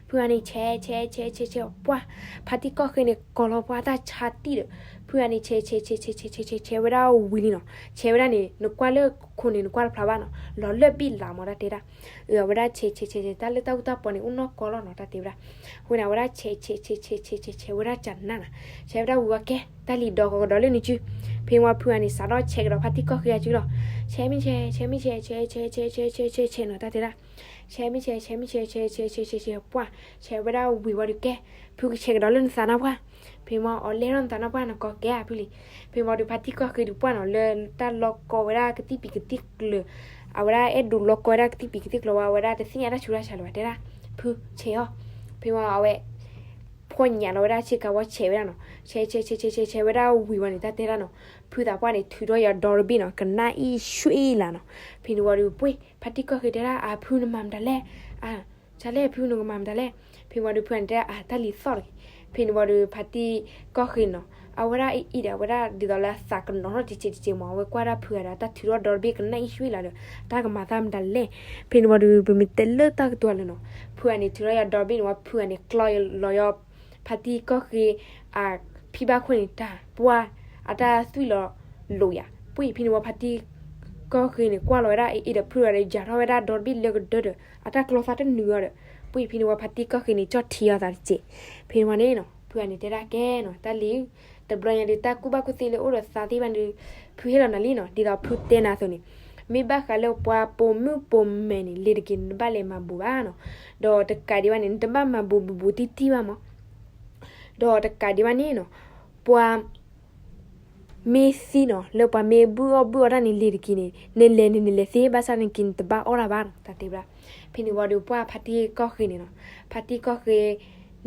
ဖုဂၤန့ၣ် ဆဲးဆဲးဆဲးဆဲးဆဲးပှၢ်, ဖါတံၢ်ကီၢ်ဃ့န့ၣ် ကိးလီၤပှၢ်တၢ်ဆါတံၢ်ဒီး, ဖုဂၤန့ၣ် ဆဲးဆဲးဆဲးဆဲးဆဲးဆဲးဆဲးဆဲးဝဲဒၣ်ဝံၤလံနီၤ. ဆဲးဝဲဒၣ်န့ၣ် နကွၢ်လၢခိၣ်န့ၣ် နကွၢ်တဖျါဘၣ်နီၤ, လီၤလၢဘံၣ်လးမး တၢ်တဲဒၣ်. အဝဲဒၣ်ဆဲးဆဲးဆဲးဆဲး တၢ်လၢတၢ်အူတၢ်ပီန့ၣ် အိၣ်နီၢ်ကီၢ်လီၤနီၤ တၢ်တဲဝဲဒၣ်. အဃိန့ၣ် အဝဲဒၣ်ဆဲးဆဲးဆဲးဆဲးဆဲးဆဲးဆဲးဆဲးဝဲဒၣ်ကနၣ်နီၤ, ဆဲးဝဲဒၣ်ဝံၤဝဲကဲ တၢ်လံၤဒီးကဒီးလၢနစု. ဖဲဝံၤဖုဂၤန့ၣ် စးထီၣ်ဆဲးကဒီးဖါတံၢ်ကီၢ်ဃ့အစုလီၤ. ဆဲးမ့ၢ်ဆဲး ဆဲးမ့ၢ်ဆဲး ဆဲးဆဲးဆဲးဆဲးဆဲးဆဲးဆဲးနီၤ တၢ်တဲဒၣ်. ဆဲးမ့ၢ်ဆဲး ဆဲးမ့ၢ်ဆဲး ဆဲးဆဲးဆဲးဆဲးဆဲးဆဲးပှၢ်, ဆဲးဝဲဒၣ်ဝံၤဝံၤဒီးကဲ, ဖုကဆဲးကဒီးလၢနသးနီၢ်ပှၢ်. ဖဲမ့ၢ်အီၤလဲၢ်ထီၣ်နသးနီၢ်ပှၢ် နကိးကဲဧါဖုလံ. ဖဲမ့ၢ်ဒီးဖါတံၢ်ကီၢ်ဃ့ဒုးပှၢ်နီၤ လၢတၢ်လီကီဝဲဒၣ်ကသံၣ်ပံၤကသံၣ်ကျၢၤ, အဝဲဒၣ်အဲၣ်ဒိးလီကီဝဲဒၣ်ကသံၣ်ပံၤကသံၣ်ကျၢၤဝံၤ အဝဲဒၣ်တသ့ၣ်ညါတၢ်ဆူးတၢ်ဆါလၢၤဘၣ် တဲဒၣ်, ဖုဆဲးအီၤ. ဖဲမ့ၢ်အဝဲ ဖှီၣ်ညၣ်လီၤဝဲဒၣ်ဆ့ကၤဝီဆဲးဝဲဒၣ်နီၤ, ဆဲးဆဲးဆဲးဆဲးဆဲးဆဲးဝဲဒၣ်ဝံၤဝံၤန့ၣ် တၢ်တဲဒၣ်နီၤ. ဖုသးပှၢ်န့ၣ် ထုးထီၣ်ယၤဒီတဘ့ၣ်နီၤ ကနၣ်အံၣ်ဆှံလၢ်နီၤ. ဖဲန့ၣ်ဝံၤဒီး ပှ့ၢ် ဖါတံၢ်ကီၢ်ဃ့တဲဒၣ် အၢ ဖုနမၤမတၤလဲၣ်, အၢ ကၢ်လဲၣ် ဖုနကမၤမတၤလဲၣ်. ဖဲဝံၤဒီး ဖုဂၤန့ၣ်တဲဒၣ် အၢ တၢ်လံၤသီၣ်တဂ့ၤ. ဖဲန့ၣ်ဝံၤဒီး ဖါတံၢ်ကီၢ်ဃ့နီၤ အဝဲဒၣ်အံၤဒီး အဝဲဒၣ်ဒ်သိးလၢအသးကနီၤထီၣ်တစဲးတစဲးမး အဝဲကွၢ်ဒၣ်ဖုဂၤဒီး တၢ်ထုးထီၣ်ဒီတဘ့ၣ်ကနၣ်အံၣ်ဆှံလၢ်ဒီး တၢ်ကမၤသးမတၤလဲၣ်. ဖဲန့ၣ်ဝံၤဒီး ပမ့ၢ်တဲလၢတၢ်ကတိၤလၢနီၤ ဖုဂၤန့ၣ် ထုးထီၣ်ယၤဒီတဘ့ၣ်န့ၣ်ဝံၤ ဖုဂၤန့ၣ် ကျီလီၤယီၤ ဖါတံၢ်ကီၢ်ဃ့ အဖံဘၣ်ခိၣ်န့ၣ်တၢ် ပှၢ် အတၢ်သွံၣ်လီၤလိာ်ယၤ. ပှ့ၢ် ဖဲန့ၣ်ဝံၤ ဖါတံၢ်ကီၢ်ဃ့န့ၣ် ကွၢ်လီၤဝဲဒၣ်အအံၤဒီး ဖုဂၤဒီး ယၤထီၣ်ဝဲဒၣ်ဒီတဘ့ၣ်လၢကဒၢဒီး အတၢ်ကျီသးတနုာ်အီၤဒီး ပှ့ၢ် ဖဲန့ၣ်ဝံၤ ဖါတံၢ်ကီၢ်ဃ့န့ၣ် ကၠီၣ်ထံအီၤသးတစဲး. ဖဲန့ၣ်ဝံၤန့ၣ်နီၤ ဖုဂၤန့ၣ်တဲဒၣ်ကဲနီၤ တၢ်လံၤ တဘျီညါဒီး တၢ်ကူၣ်ဘၣ်ကူၣ်သ့လၢအိၣ်ဒီးသးသ့ၣ်တဖၣ်ဒီး ဖုဟ့ၣ်လီၤနၤလံနီၤ ဒ်သိးဖုတဲနၤအသိးန့ၣ် မ့ၢ်ဘၣ်ဃးလၢပှၤပိာ်မုၣ်ပိာ်မဲာ်န့ၣ် လ့ၤတက့ၤ နတဘၣ်လဲၤမၤဘူးဘၣ်နီၤ. ဒီးတကးဒံးဘၣ်န့ၣ် နတဘၣ်မၤဘူးဘူးဘူးတံၢ်တံၢ်ဘၣ်မး ဒီးတကးဒံးဘၣ်န့ၣ်နီၤ ပှၤ မ့ၢ်သံနီၤ လၢပှၤမ့ၢ်ဘုၣ်အီၣ်ဘုၣ်အီတၢ်န့ၣ် လ့ၤတက့ၤန့ၣ် နလဲၤန့ၣ်နလဲၤသ့ ဘၣ်ဆၣ်န့ၣ်က့ၤနတဘၣ်အီၣ်တၢ်ဘၣ်နီၤ တၢ်တဲဝဲဒၣ်. ဖဲန့ၣ်ဝံၤဒီး ပှၢ် ဖါတံၢ်ကီၢ်ဃ့န့ၣ်နီၤ ဖါတံၢ်ကီၢ်ဃ့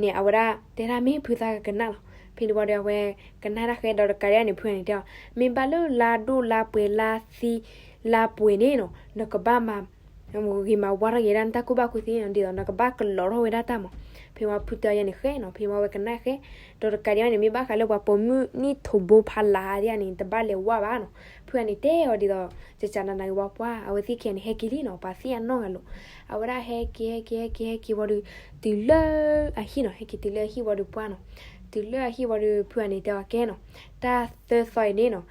န့ၣ် အဝဲဒၣ်တဲဒၣ်မ့ၢ်ဖုသးကကနၣ်လီၤ. ဖဲန့ၣ်ဝံၤဒီး အဝဲကနၣ်တၢ်ဃဲ ဒီးတကးဒံးဘၣ်န့ၣ် ဖုဂၤန့ၣ်တဲအီၤ မ့ၢ်ဘၣ်လၢလါဒိၣ်လါပှဲၤလါသံလါပှဲၤန့ၣ်နီၤ နကဘၣ်မၤ ဂ့ၤမၤဝါထီၣ်က့ၤဒၣ်နတၢ်ကူၣ်ဘၣ်ကူၣ်သ့နီၤ ဒ်သိးနကဘၣ်ကလီၤထီၣ်ဝဲဒၣ်တၢ်မး. ဖဲဝံၤဖုတဲအီၤယဲန့ၣ်ဃဲနီၤ ဖဲဝံၤဝဲကနၣ်ဃဲ ဒီးတကးဒံးဘၣ်န့ၣ် မ့ၢ်ဘၣ်ဃးလၢပှၤပိာ်မုၣ်နံၣ်ထိးဘိဖးလၤ ဒ်န့ၣ် နတဘၣ်လဲၤဝါဘၣ်နီၤ. ဖုဂၤန့ၣ်တဲအီၤဒ်သိး ကကနနၤဂ့ၤဝံၤ ပှၢ် အဝဲသ့ၣ်ခံဂၤန့ၣ် ဟဲက့ၤလံနီၤ ပှၤသ့ၣ်အနီၢ်ဂၤလိာ်. အဝဲဒၣ်ဟဲက့ၤ ဟဲက့ၤ ဟဲက့ၤ ဟဲက့ၤဝံၤဒီး တုၤလၢအဟံၣ်နီၤ ဟဲက့ၤတုၤလၢအဟံၣ်ဝံၤဒီး ပှၢ်နီၤ တုၤလၢအဟံၣ်ဝံၤဒီး ဖုဂၤန့ၣ်တဲအီၤကဲနီၤ တၢ်သၢသီအံၤန့ၣ်နီၤ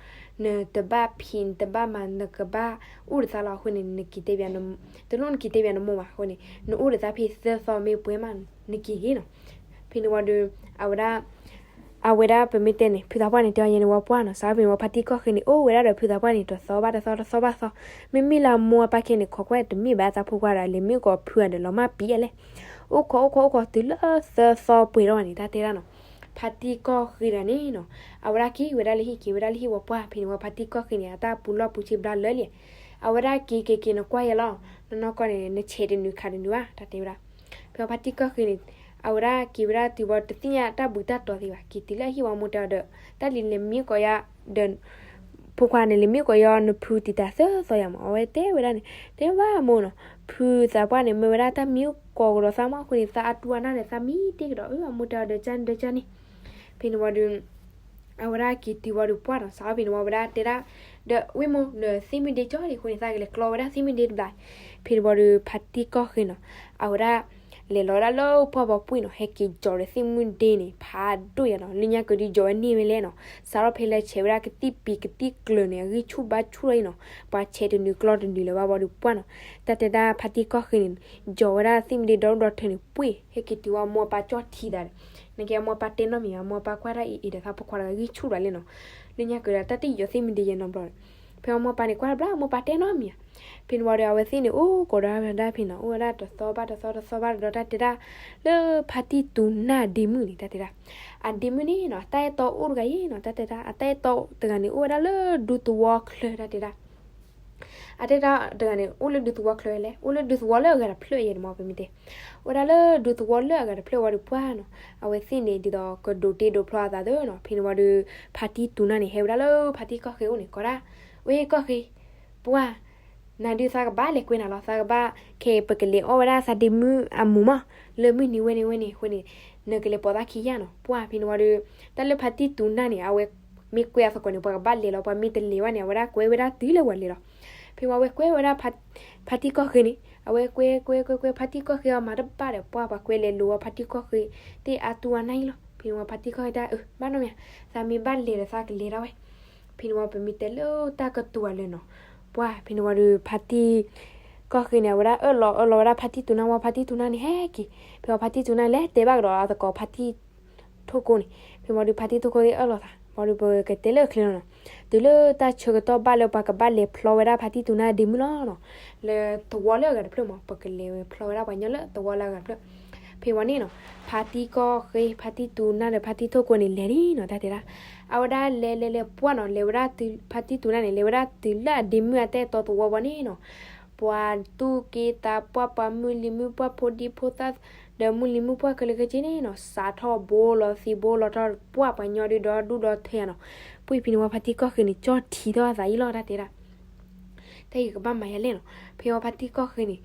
နတဘၣ်ဖံး နတဘၣ်မၤ နကဘၣ်အိၣ်ဒီးသးလီၤ. အဃိန့ၣ် နက့ၤတဲဘၣ် တလိၣ်နက့ၤတဲဘၣ်နမိၢ်ဘၣ်. အဃိန့ၣ် နအိၣ်ဒီးသးဖဲသၢသီ မ့ၢ်ပှဲၤမး နက့ၤဂ့ၤနီၤ. ဖဲန့ၣ်ဝံၤဒီး အဝဲဒၣ် အဝဲဒၣ်ပမ့ၢ်တဲန့ၣ် ဖုသးပှၢ်န့ၣ်တဲအီၤယဲန့ၣ်ဝံၤ ပှၢ်နီၤ စးဖဲန့ၣ်ဝံၤ ဖါတံၢ်ကီၢ်ဃ့န့ၣ် အိၣ်ဝဲဒၣ်ဒီးဖုသးပှၢ်န့ၣ် တသီဘၣ်တသီ တသီဘၣ်တသီ. မ့မ့ၢ်လၢအမိၢ်အပၢ်ခဲန့ၣ် ခိးကွၢ်တမ့ၢ်ဘၣ် သးဖိခွါဒီး လဲၤမံကီးဖုဂၤဒီး လီၤမၢ်ပံၤလဲၣ်. အိၣ်ခိး အိၣ်ခိး အိၣ်ခိး တုၤလၢသၢသီပှဲၤထီၣ်ဘၣ်န့ၣ် တၢ်တဲဒၣ်နီၤ ဖါတံၢ်ကီၢ်ဃ့တဂၤန့ၣ်နီၤ အဝဲဒၣ်က့ၤဝဲဒၣ်လၢဟံၣ် က့ၤဝဲဒၣ်လၢဟံၣ်ဝံၤ ပှၢ် ဖဲန့ၣ်ဝံၤ ဖါတံၢ်ကီၢ်ဃ့န့ၣ် အတၢ်ပူၤလီၢ်ပူၤဆ့ဘျါလၢာ်လံ. အဝဲဒၣ်က့ၤက့ၤက့ၤ နကွၢ်ယဲလီၤ နနီၢ်ကီၢ်န့ၣ် နဆဲးတနုာ်ခးတနုာ်ဘၣ် တၢ်တဲဝဲဒၣ်. ဖဲဖါတံၢ်ကီၢ်ဃ့န့ၣ် အဝဲဒၣ်က့ၤဝဲဒၣ်တုၤဝံၤ တသ့ၣ်ညါတၢ်ဘူးတၢ်တီၤသ့ဘၣ်. က့ၤတုၤလၢအဟံၣ်ဝံၤ မိၢ်တဲအီၤဒီး တၢ်လံၤလဲၤမံကီးယၤဒီး ဖိခွါန့ၣ် လဲၤမံကီးယၤ နဖုတံာ်တာ်သၢသီယၤမး. အဝဲတဲဝဲဒၣ်န့ၣ် တဲဘၣ်မိၢ်နီၤ ဖုသးပှၢ်န့ၣ် မ့ၢ်ဝဲဒၣ်တၢ်မံကီးကဒီးသးမး. အဃိန့ၣ် သးအတူၢ်အနၢ်န့ၣ် သးမံတ့ၢ်ကဒီး အမိၢ်တဲအီၤဒီး ကန့ၣ်ဒီးကန့ၣ်. ဖဲန့ၣ်ဝံၤဒီး အဝဲဒၣ်က့ၤတုၤဝံၤဒီး ပှၢ်နီၤ စးဖဲန့ၣ်ဝံၤ အဝဲဒၣ်တဲဒၣ် ဒီးဝ့ၢ်မိၢ် နသ့ၣ်မုၢ်ဒ့ကၠီလံ. အဃိန့ၣ် သးကလဲၤကျီဝဲဒၣ်သ့ၣ်မုၢ်ဒ့တဘျီ. ဖဲန့ၣ်ဝံၤဒီး ဖါတံၢ်ကီၢ်ဃ့နီၤ အဝဲဒၣ် လဲၤလီၤဝဲဒၣ်လၢပှၢ်ဘီပှ့ၢ်နီၤ ဟဲက့ၤကၠီၤဒီးသ့ၣ်မုၢ်ဒ့န့ၣ် ဖးဒိၣ်ယၤနီၤ. လၢညါကဒုးကၠီၤဝဲန့ၢ်ဝဲလဲၣ်နီၤ စးထီၣ်ဖဲလၢဆဲးဝဲဒၣ်ကသံၣ်ပံၤကသံၣ်ကျၢၤန့ၣ် အဂံၢ်ဆူၣ်ဘါဆူၣ်ထီၣ်အံၤနီၤ ပှၤဆဲးတနုာ်ကျီတနုာ်လၢၤဘၣ်ဝံၤဒီး ပှၢ်နီၤ တၢ်တဲဒၣ်ဖါတံၢ်ကီၢ်ဃ့န့ၣ် ကၠီၤဝဲဒၣ်သ့ၣ်မုၢ်ဒ့ဒီဒူၣ်ဒီထၢန့ၣ် ပှ့ၢ် ဟဲက့ၤတုၤဝံၤ အမိၢ်အပၢ်ကၠီၣ်ထံသးဒီး နကဲအမိၢ်အပၢ်တဲနီတမံၤ အမိၢ်အပၢ်ကွၢ်ဒၣ်အံၤအံၤဒီး သးဖိခွါတဂၤဂံၢ်ဆူၣ်တဘျီလဲၣ်နီၤ. လၢညါကဒုးတၢ်တယီၤသ့ၣ်မုၢ်ဒ့ယဲနီတဘျီဒီး ဖဲအမိၢ်အပၢ်န့ၣ် ကွၢ်တဘျီ အမိၢ်အပၢ်တဲနီတမံၤဧါ. ဖဲန့ၣ်ဝံၤဒီး အဝဲသ့ၣ်န့ၣ် အိၣ်ကိးဒၣ်ဝဲဒၣ်ဖဲနီၤ အိၣ်ဝဲဒၣ်တသီဘၣ်တသီ တသီဘၣ်တသီ တၢ်တဲဒၣ် လၢဖါတံၢ်တူၤနၢ်ဒ့မုၣ်န့ၣ် တၢ်တဲဒၣ် အဒ့မုၣ်န့ၣ်နီၤ အတၢ်အဲၣ်တီအိၣ်တဂၤအံၤနီၤ တၢ်တဲဒၣ် အတၢ်အဲၣ်တီတဂၤန့ၣ် အိၣ်ဝဲဒၣ်လၢဒူသဝီချၢ တၢ်တဲဒၣ် အတၢ်အဲၣ်တီတဂၤန့ၣ် အိၣ်လၢဒူသဝီချၢလဲၣ် အိၣ်လၢဒူသဝီလၢအဂၤတဖျၢၣ်ယဲန့ၣ်မး ပမ့ၢ်တဲ အိၣ်ဝဲဒၣ်လၢဒူသဝီလၢအဂၤတဖျၢၣ်ဝံၤဒီး ပှၢ်နီၤ အဝဲသ့ၣ်န့ၣ် ဒ်သိးကဒိးတ့ဒိးဖျီအသးသ့နီၤ. ဖဲန့ၣ်ဝံၤဒီး ဖါတံၢ်တူၤနၢ်န့ၣ် ဟဲဝဲဒၣ်လၢဖါတံၢ်ကီၢ်ဃ့အိၣ်န့ၣ် ကိးဒၣ် ဝဲကီၢ်ဃ့ ပှၢ် နၤဒုးသးကဘၣ်လဲၤကွဲနၤလီၤ သးကဘၣ် ခဲအံၤပကလဲၤအီၣ်ဝဲဒၣ်သးဒ့မုၣ်အမူးမး လၢမုၢ်နံၤဝဲန့ၣ်ဝဲန့ၣ် အဃိန့ၣ် နကလဲၤပိာ်သးခံယါနီၤ ပှၢ် ဖဲန့ၣ်ဝံၤဒီး တၢ်လၢဖါတံၢ်တူၤနၢ်န့ၣ် အဝဲမ့ၢ်ကွဲအသကိးန့ၣ် ပှၤကဘၣ်လဲၤလီၤ ပှၤမ့ၢ်တလဲၤဘၣ်န့ၣ် အဝဲဒၣ်ကွဲဝဲဒၣ်တုၤလၢပှၤလဲၤလီၤ. ဖဲဝံၤအဝဲကွဲဝဲဒၣ် ဖါတံၢ်ကီၢ်ဃ့န့ၣ် အဝဲကွဲကွဲကွဲကွဲ ဖါတံၢ်ကီၢ်ဃ့အီၤမၤတဘၣ်ဒီး ပှၢ် ပှၤကွဲလဲၤလိၤဝံၤ ဖါတံၢ်ကီၢ်ဃ့ သ့ၣ်အါတူၢ်အနၢ်အံၤလီၤ. ဖဲန့ၣ်ဝံၤဖါတံၢ်ကီၢ်ဃ့တဲ အၢ ဘၣ်နီတမံၤ သးမ့ၢ်ဘၣ်လဲၤဒီးသးကလဲၤဒၣ်ဝဲ ဖဲန့ၣ်ဝံၤပမ့ၢ်တဲလၢတၢ်ကတိၤအလၢာ်နီၤ ပှၢ် ဖဲန့ၣ်ဝံၤဒီး ဖါတံၢ်ကီၢ်ဃ့န့ၣ် အဝဲဒၣ်အၢၣ်လီၤအၢၣ်လီၤဝဲဒၣ်ဖါတံၢ်တူၤနၢ်ဝံၤ ဖါတံၢ်တူၤနၢ်န့ၣ် ဟဲက့ၤ ဖဲဝံၤဖါတံၢ်တူၤနၢ်လဲၤတဲဘၣ်ကဒီးအသကိးဖါတံၢ်ထိၣ်ကိန့ၣ် ဖဲဝံၤဒီးဖါတံၢ်ထိၣ်ကိသ့ၣ်အၢၣ်လီၤသး ဝံၤဒီးပကတဲလၢအချ့လီၤနီၤ တုၤလၢတၢ်ဆၢကတီၢ်ဘၣ်လၢပှၤကဘၣ်လဲၤဖျီဝဲဒၣ်ဖါတံၢ်တူၤနၢ်ဒ့မုၣ်လီၤနီၤ လၢသဝီလၢအဂၤတဖျၢၣ်မး ပကလဲၤဝဲဖျီဝဲဒၣ်ပှၤညီလၢသဝီလၢအဂၤတဖျၢၣ် ဖဲဝံၤန့ၣ်နီၤ ဖါတံၢ်ကီၢ်ဃ့ ဖါတံၢ်တူၤနၢ်ဒီးဖါတံၢ်ထိၣ်ကိန့ၣ် လဲၤလံနီၤ တၢ်တဲဒၣ် အဝဲဒၣ်လဲၤလဲၤလဲၤပှၢ်နီၤ လဲၤဝဲဒၣ်တုၤ ဖါတံၢ်တူၤနၢ်န့ၣ် လဲၤဝဲဒၣ်တုၤလၢအဒ့မုၣ်အတၢ်အဲၣ်တီသဝီဘၣ်န့ၣ်နီၤ ပှၤသူၣ်က့သးပှၢ် ပှၤမုၢ်လံၤမုၢ်ပှၢ် ဖိဒံဖိသၣ် ဒီးမုၢ်လံၤမုၢ်ပှၢ်ခဲလၢာ်ခဲဆ့န့ၣ်နီၤ စးထီၣ်ဘိလီၤသံဘိလီၤထီၣ် ပှၢ်ပှၤညီဒုးဒီဒူၣ်ဒီထၢယၤနီၤ. ပှၢ်ဖဲန့ၣ်ဝံၤဖါတံၢ်ကီၢ်ဃ့န့ၣ် ကၠီၣ်ထံးထီၣ်အသးအံၤလီၤ တၢ်တဲဒၣ် တၢ်အံၤကဘၣ်မၤယၤလဲၣ်နီၤ. ဖဲဝံၤဖါတံၢ်ကီၢ်ဃ့န့ၣ်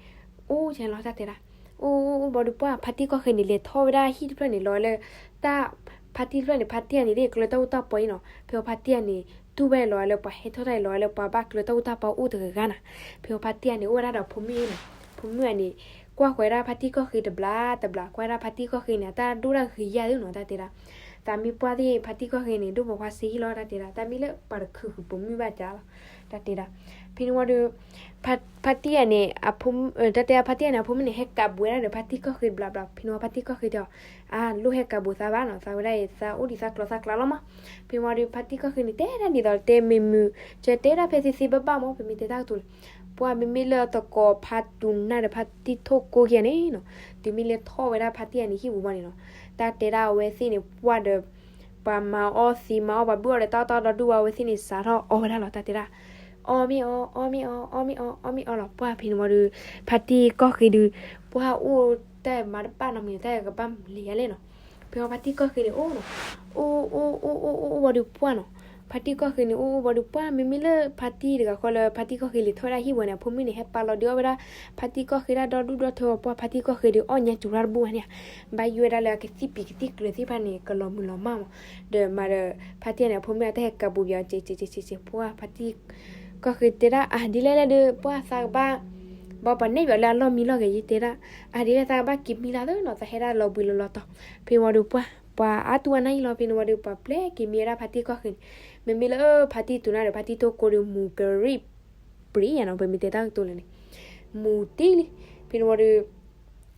အိၣ်ကလီၤ တၢ်တဲဒၣ်. အိၣ်အိၣ်အိၣ်ဘၣ်ဒီးပှၢ် ဖါတံၢ်ကီၢ်ဃ့န့ၣ် လဲၤထီၣ်ဝဲဒၣ်ဟံၣ်တဖျၢၣ်န့ၣ် လီၤဝဲလၢ တၢ် ဖါတံၢ်တဖျၢၣ်န့ၣ် ဖါတံၢ်အန့ၣ် ကျၢၤတၢ်အူတၢ်ပီအံၤနီၤ. ဖဲဝံၤဖါတံၢ်အန့ၣ် တူၢ်ဘၣ်လီၤဝဲလၢပှၤဟဲထီၣ်တၢ်အံၤ လီၤဝဲလၢပှၤဘၣ်ကျၢၤတၢ်အူတၢ်ပီအိၣ်တဂၤဂၤနီၤ. ဖဲဝံၤဖါတံၢ်အန့ၣ် အိၣ်ဝဲဒၣ်ဒီးဖိမုၣ်နီၤ. ဖိမုၣ်အန့ၣ် ကွၢ်ဃီၤဝဲဒၣ်ဖါတံၢ်ကီၢ်ဃ့တဘျီတဘျီ ကွၢ်ဝဲဒၣ်ဖါတံၢ်ကီၢ်ဃ့န့ၣ် အတၢ်ဒိၣ်တၢ်ဂ့ၤယၢ်သ့နီၤ တၢ်တဲဒၣ်. သးမ့ၢ်ပှၢ်သ့ၣ် ဖါတံၢ်ကီၢ်ဃ့န့ၣ် ဒိၣ်ပိာ်ခွါစ့ဟံၣ်လီၤ တၢ်တဲဒၣ်. တၢ်မ့ၢ်လၢပှၤတခုးဃုာ်ပိာ်မုၣ်ဘၣ်ကလီၤ တၢ်တဲဒၣ်. ဖဲန့ၣ်ဝံၤဒီး ဖါတံၢ်အန့ၣ် တၢ်တဲဖါတံၢ်အန့ၣ် အဖိမုၣ်န့ၣ် ဟဲကးဘူးဝဲဒၣ်ဒီးဖါတံၢ်ကီၢ်ဃ့တဘျီတဘျီ. ဖဲန့ၣ်ဝံၤဖါတံၢ်ကီၢ်ဃ့တဲအီၤ အၢ လိၣ်ဟဲကးဘူးသးဘၣ်နီၤ သးဝဲဒၣ်အံၤ သးအိၣ်ဒံးသးကျိၤသးကျဲလီၤမး. ဖဲန့ၣ်ဝံၤဒီး ဖါတံၢ်ကီၢ်ဃ့န့ၣ် တဲဒၣ်ဒ်သိးတဲမုာ်မုာ် ကတဲဒၣ်ဖဲသ့သ့ဘၣ်ဘၣ်မး ပမ့ၢ်တဲတၢ်ကတိၤလၢ ပှၢ်မ့မ့ၢ်လၢသကိးဖါတူၤနၢ်ဒီးဖါတံၢ်ထိၣ်ကိၢ်ခံဂၤန့ၣ်နီၤ တုၤမ့ၢ်လဲၤထီၣ်ဝဲဒၣ်ဖါတံၢ်အန့ၣ်ဟံၣ်ပူၤဘၣ်န့ၣ်နီၤ တၢ်တဲဒၣ်အဝဲသ့ၣ်န့ၣ် ပှၢ်ဒီး ပှၤမၤအီၣ်သံမၤအီၣ် ပှၤဘုၣ်အီၣ်ဒီးတၢ်အီၣ်တၢ်ဒီဒူၣ်ဝဲ အဝဲသ့ၣ်န့ၣ် စးထီၣ်အီဝဲဒၣ်လီၤ တၢ်တဲဒၣ်. အီမ့ၢ်အီ အီမ့ၢ်အီ အီမ့ၢ်အီ အီမ့ၢ်အီလီၤ. ပှၢ်ဖဲန့ၣ်ဝံၤဒီး ဖါတံၢ်ကီၢ်ဃ့ဒီး ပှၢ်အိၣ်တၢ်မၤတဘၣ်နီတမံၤ တၢ်ကဘၣ်လဲၤယၤလဲၣ်နီၤ. ဖဲဝံၤဖါတံၢ်ကီၢ်ဃ့န့ၣ်အိၣ်နီၤ အိၣ်အိၣ်အိၣ်အိၣ်အိၣ်ဘၣ်ဒီးပှၢ်နီၤ. ဖါတံၢ်ကီၢ်ဃ့န့ၣ် အိၣ်အိၣ်ဘၣ်ဒီးပှၢ် မ့မ့ၢ်လၢဖါတံၢ်တဂၤဃီလၢ ဖါတံၢ်ကီၢ်ဃ့လဲၤထီၣ်ဝဲဒၣ်ဟံၣ်ဝဲန့ၣ် အဖိမုၣ်န့ၣ် ဟဲပာ်လီၤဒုးအီၣ်ဝဲဒၣ် ဖါတံၢ်ကီၢ်ဃ့တၢ်ဒီဒူၣ်ဒီထၢအီၤ ပှၢ်ဖါတံၢ်ကီၢ်ဃ့ဒီး အီၣ်ညါစူၤရၣ်တဘူၣ်ဘၣ်န့ၣ် ဘၣ်ယိၣ်ဝဲဒၣ်လၢအကသံၣ်ပံၤကသံၣ်ကျၢၤသ့ၣ်တဖၣ်န့ၣ် ကလီၤမုၢ်လီၤမၢ်မး ဒီးမၤဒီး ဖါတံၢ်န့ၣ် အဖိမုၣ်အတၢ်ဟဲကးဘူးပၠး စဲးစဲးစဲးစဲး ပှၢ်ဖါတံၢ်ကီၢ်ဃ့တဲဒၣ် အၢ ဒ်လဲၣ်လဲၣ်ဒီး ပှၢ်သးကဘၣ် ဘၣ်ပှၤနဲၣ်ပၠးလၢအလီၢ်မံလီၢ်ဂဲၤ ယတဲဒၣ် အၢ ဒ်လဲၣ်သးကဘၣ်က့ၤမံလၢသနီၤ သးဟဲဒၣ်လီၤဘှံးလီၤလီၤတီၤ. ဖဲဝံၤဒီးပှၢ် ပှၤအါတူၢ်အနၢ်အံၤလီၤ. ဖဲန့ၣ်ဝံၤဒီး ပှၤပျဲက့ၤမံဝဲဒၣ်ဖါတံၢ်ကီၢ်ဃ့န့ၣ် မ့မ့ၢ်လၢဖါတံၢ်တူၤနၢ်ဒီး ဖါတံၢ်ထိၣ်ကိၢ်ဒီး မူၤကရံၣ်ပြံယၤနီၤ ပမ့ၢ်တဲတၢ်ကတိၤလၢာ်န့ၣ် မူၤတံၢ်လံ. ဖဲန့ၣ်ဝံၤဒီး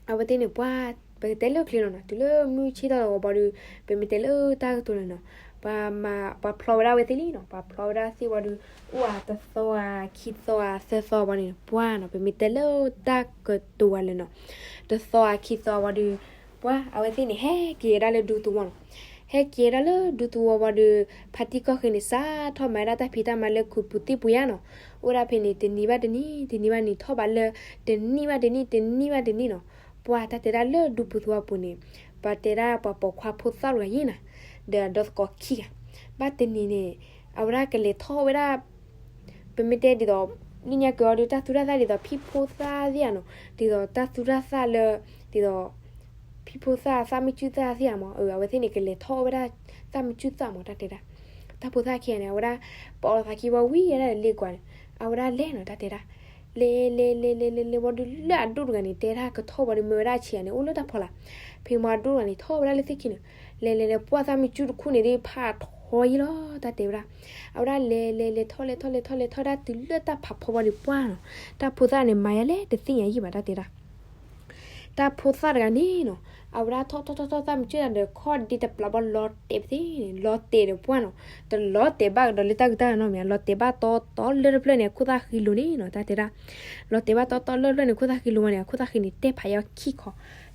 အဝဲသ့ၣ်န့ၣ် ပှၢ် ပကတဲလၢချ့လီၤနီၤ တုၤလၢမုၢ်ဆ့ၣ်ထီၣ်တဂီၤဘၣ်ဒီး ပမ့ၢ်တဲလၢတၢ်ကတိၤလၢာ်နီၤ ပှၤမၤ ပှၤဖျီဝဲဒၣ်ဝဲသ့ၣ်လံနီၤ ပှၤဖျီဝဲဒၣ်သ့ၣ်ဝံၤဒီး အိၣ်ဧါ တသီဧါ ခံသီဧါ သၢသီဘၣ်န့ၣ် ပှၢ်နီၤ ပမ့ၢ်တဲလၢတၢ်ကတိၤဝဲလၢာ်နီၤ တသီဧါ ခံသီဘၣ်ဒီး ပှၢ် အဝဲသ့ၣ်န့ၣ် ဟဲက့ၤဝဲဒၣ်လၢဒူသဝီနီၤ ဟဲက့ၤဝဲဒၣ်လၢဒူသဝီဘၣ်ဒီး ဖါတံၢ်ကီၢ်ဃ့န့ၣ် စးထီၣ်မၤဝဲဒၣ်တၢ်ဖံးတၢ်မၤလၢခုးပူၤသ့ၣ်ပူၤယါနီၤ အိၣ်ဒၣ်ဖဲန့ၣ် တနံၤဘၣ်တနံၤ တနံၤဘၣ်နံၤ ထီၣ်ဘးလၢ တနံၣ်ဘၣ်တနံၣ် တနံၣ်ဘၣ်တနံၣ်နီၤ ပှၢ်တၢ်တဲဒၣ်လၢဒူပူၤသဝီပူၤန့ၣ် ပှၤတဲဒၣ်ပှၤပိာ်ခွါဖိသၣ်တဂၤယါနီၤ ဒီးအဒီသကိးခံဂၤ ဘၣ်တနံၤန့ၣ် အဝဲဒၣ်ကလဲၤထီၣ်ဝဲဒၣ် ပမ့ၢ်တဲဒ်သိး လၢညါက့ၤအီၤဒီးတၢ်သူတၢ်သၣ်ဒ်သိး ဖံဖိသၣ်သ့ၣ်ဧါနီၤ ဒ်သိးတၢ်သူတၢ်သၣ်လၢ ဒ်သိး ဖံဖိသၣ်သၣ်မုၢ်ကုသၣ်သ့ၣ်ဧါမး အဝဲသ့ၣ်န့ၣ် ကလဲၤထီၣ်ဝဲဒၣ် သၣ်မုၢ်ကုသၣ်မး တၢ်တဲဒၣ် တၢ်ဖိသၣ်ခံဂၤန့ၣ် အဝဲဒၣ် ပအီၣ်သးခံဝံၤဝံၤဝဲဒၣ်လ့ကွၢ်န့ၣ် အဝဲဒၣ်လဲၤနီၤ တၢ်တဲဒၣ် လဲၤလဲၤလဲၤလဲၤလဲၤလဲၤဝံၤဒီးလၢအဒိၣ်တဂၤန့ၣ် တဲဒၣ်ကထီၣ်ဝံၤဒီး မၢဝဲဒၣ်ဆံးဂၤန့ၣ် အိၣ်လၢတၢ်ဖီလာ် ဖဲမ့ၢ်အဒိၣ်တဂၤန့ၣ် ထီၣ်ဝဲဒၣ်လၢသ့ၣ်ခံန့ၣ် လဲၤလဲၤလဲၤ ပှၢ်သၣ်မုၢ်ကုတခူၣ်န့ၣ်ဒ်ဖးထီယံၤလီၤ တၢ်တဲဝဲဒၣ် အဝဲဒၣ်လဲၤလဲၤလဲၤထီၣ်လဲၤထီၣ်လဲၤထီၣ်လဲၤထီၣ်ဒၣ် တုၤလၢတၢ်ဖးဖီဝံၤဒီးပှၢ်နီၤ တၢ်ဖိသၣ်န့ၣ် မၤယါလဲၣ်တသ့ၣ်ညါယံၣ်ဘၣ် တၢ်တဲဒၣ် တၢ်ဖိသၣ်တဂၤန့ၣ်နီၤ အဝဲဒၣ်ထီၣ်ထီၣ်ထီၣ်ထီၣ်သၣ်မုၢ်ကုတၢ်ဒီး ခီၣ်ဒ့တပျးဘၣ်လီၤတဲာ်ပသ့ၣ်န့ၣ် လီၤတဲာ်ဒီးပှၢ်နီၤ တလီၤတဲာ်ဘၣ်ကဒီးလၢတၢ်ကတၢၢ်နီတမံၤ လီၤတဲာ်ဘၣ်တီတီလၢတဖျၢၣ်န့ၣ် အခိၣ်သၣ်ဃံလိၤန့ၣ်နီၤ တၢ်တဲဒၣ် လီၤတဲာ်ဘၣ်တီတီလၢတဖျၢၣ်န့ၣ် အခိၣ်သၣ်ဃံလိၤဝဲန့ၣ် အခိၣ်သၣ်ဃံန့ၣ် တဲဖးယါခံခီ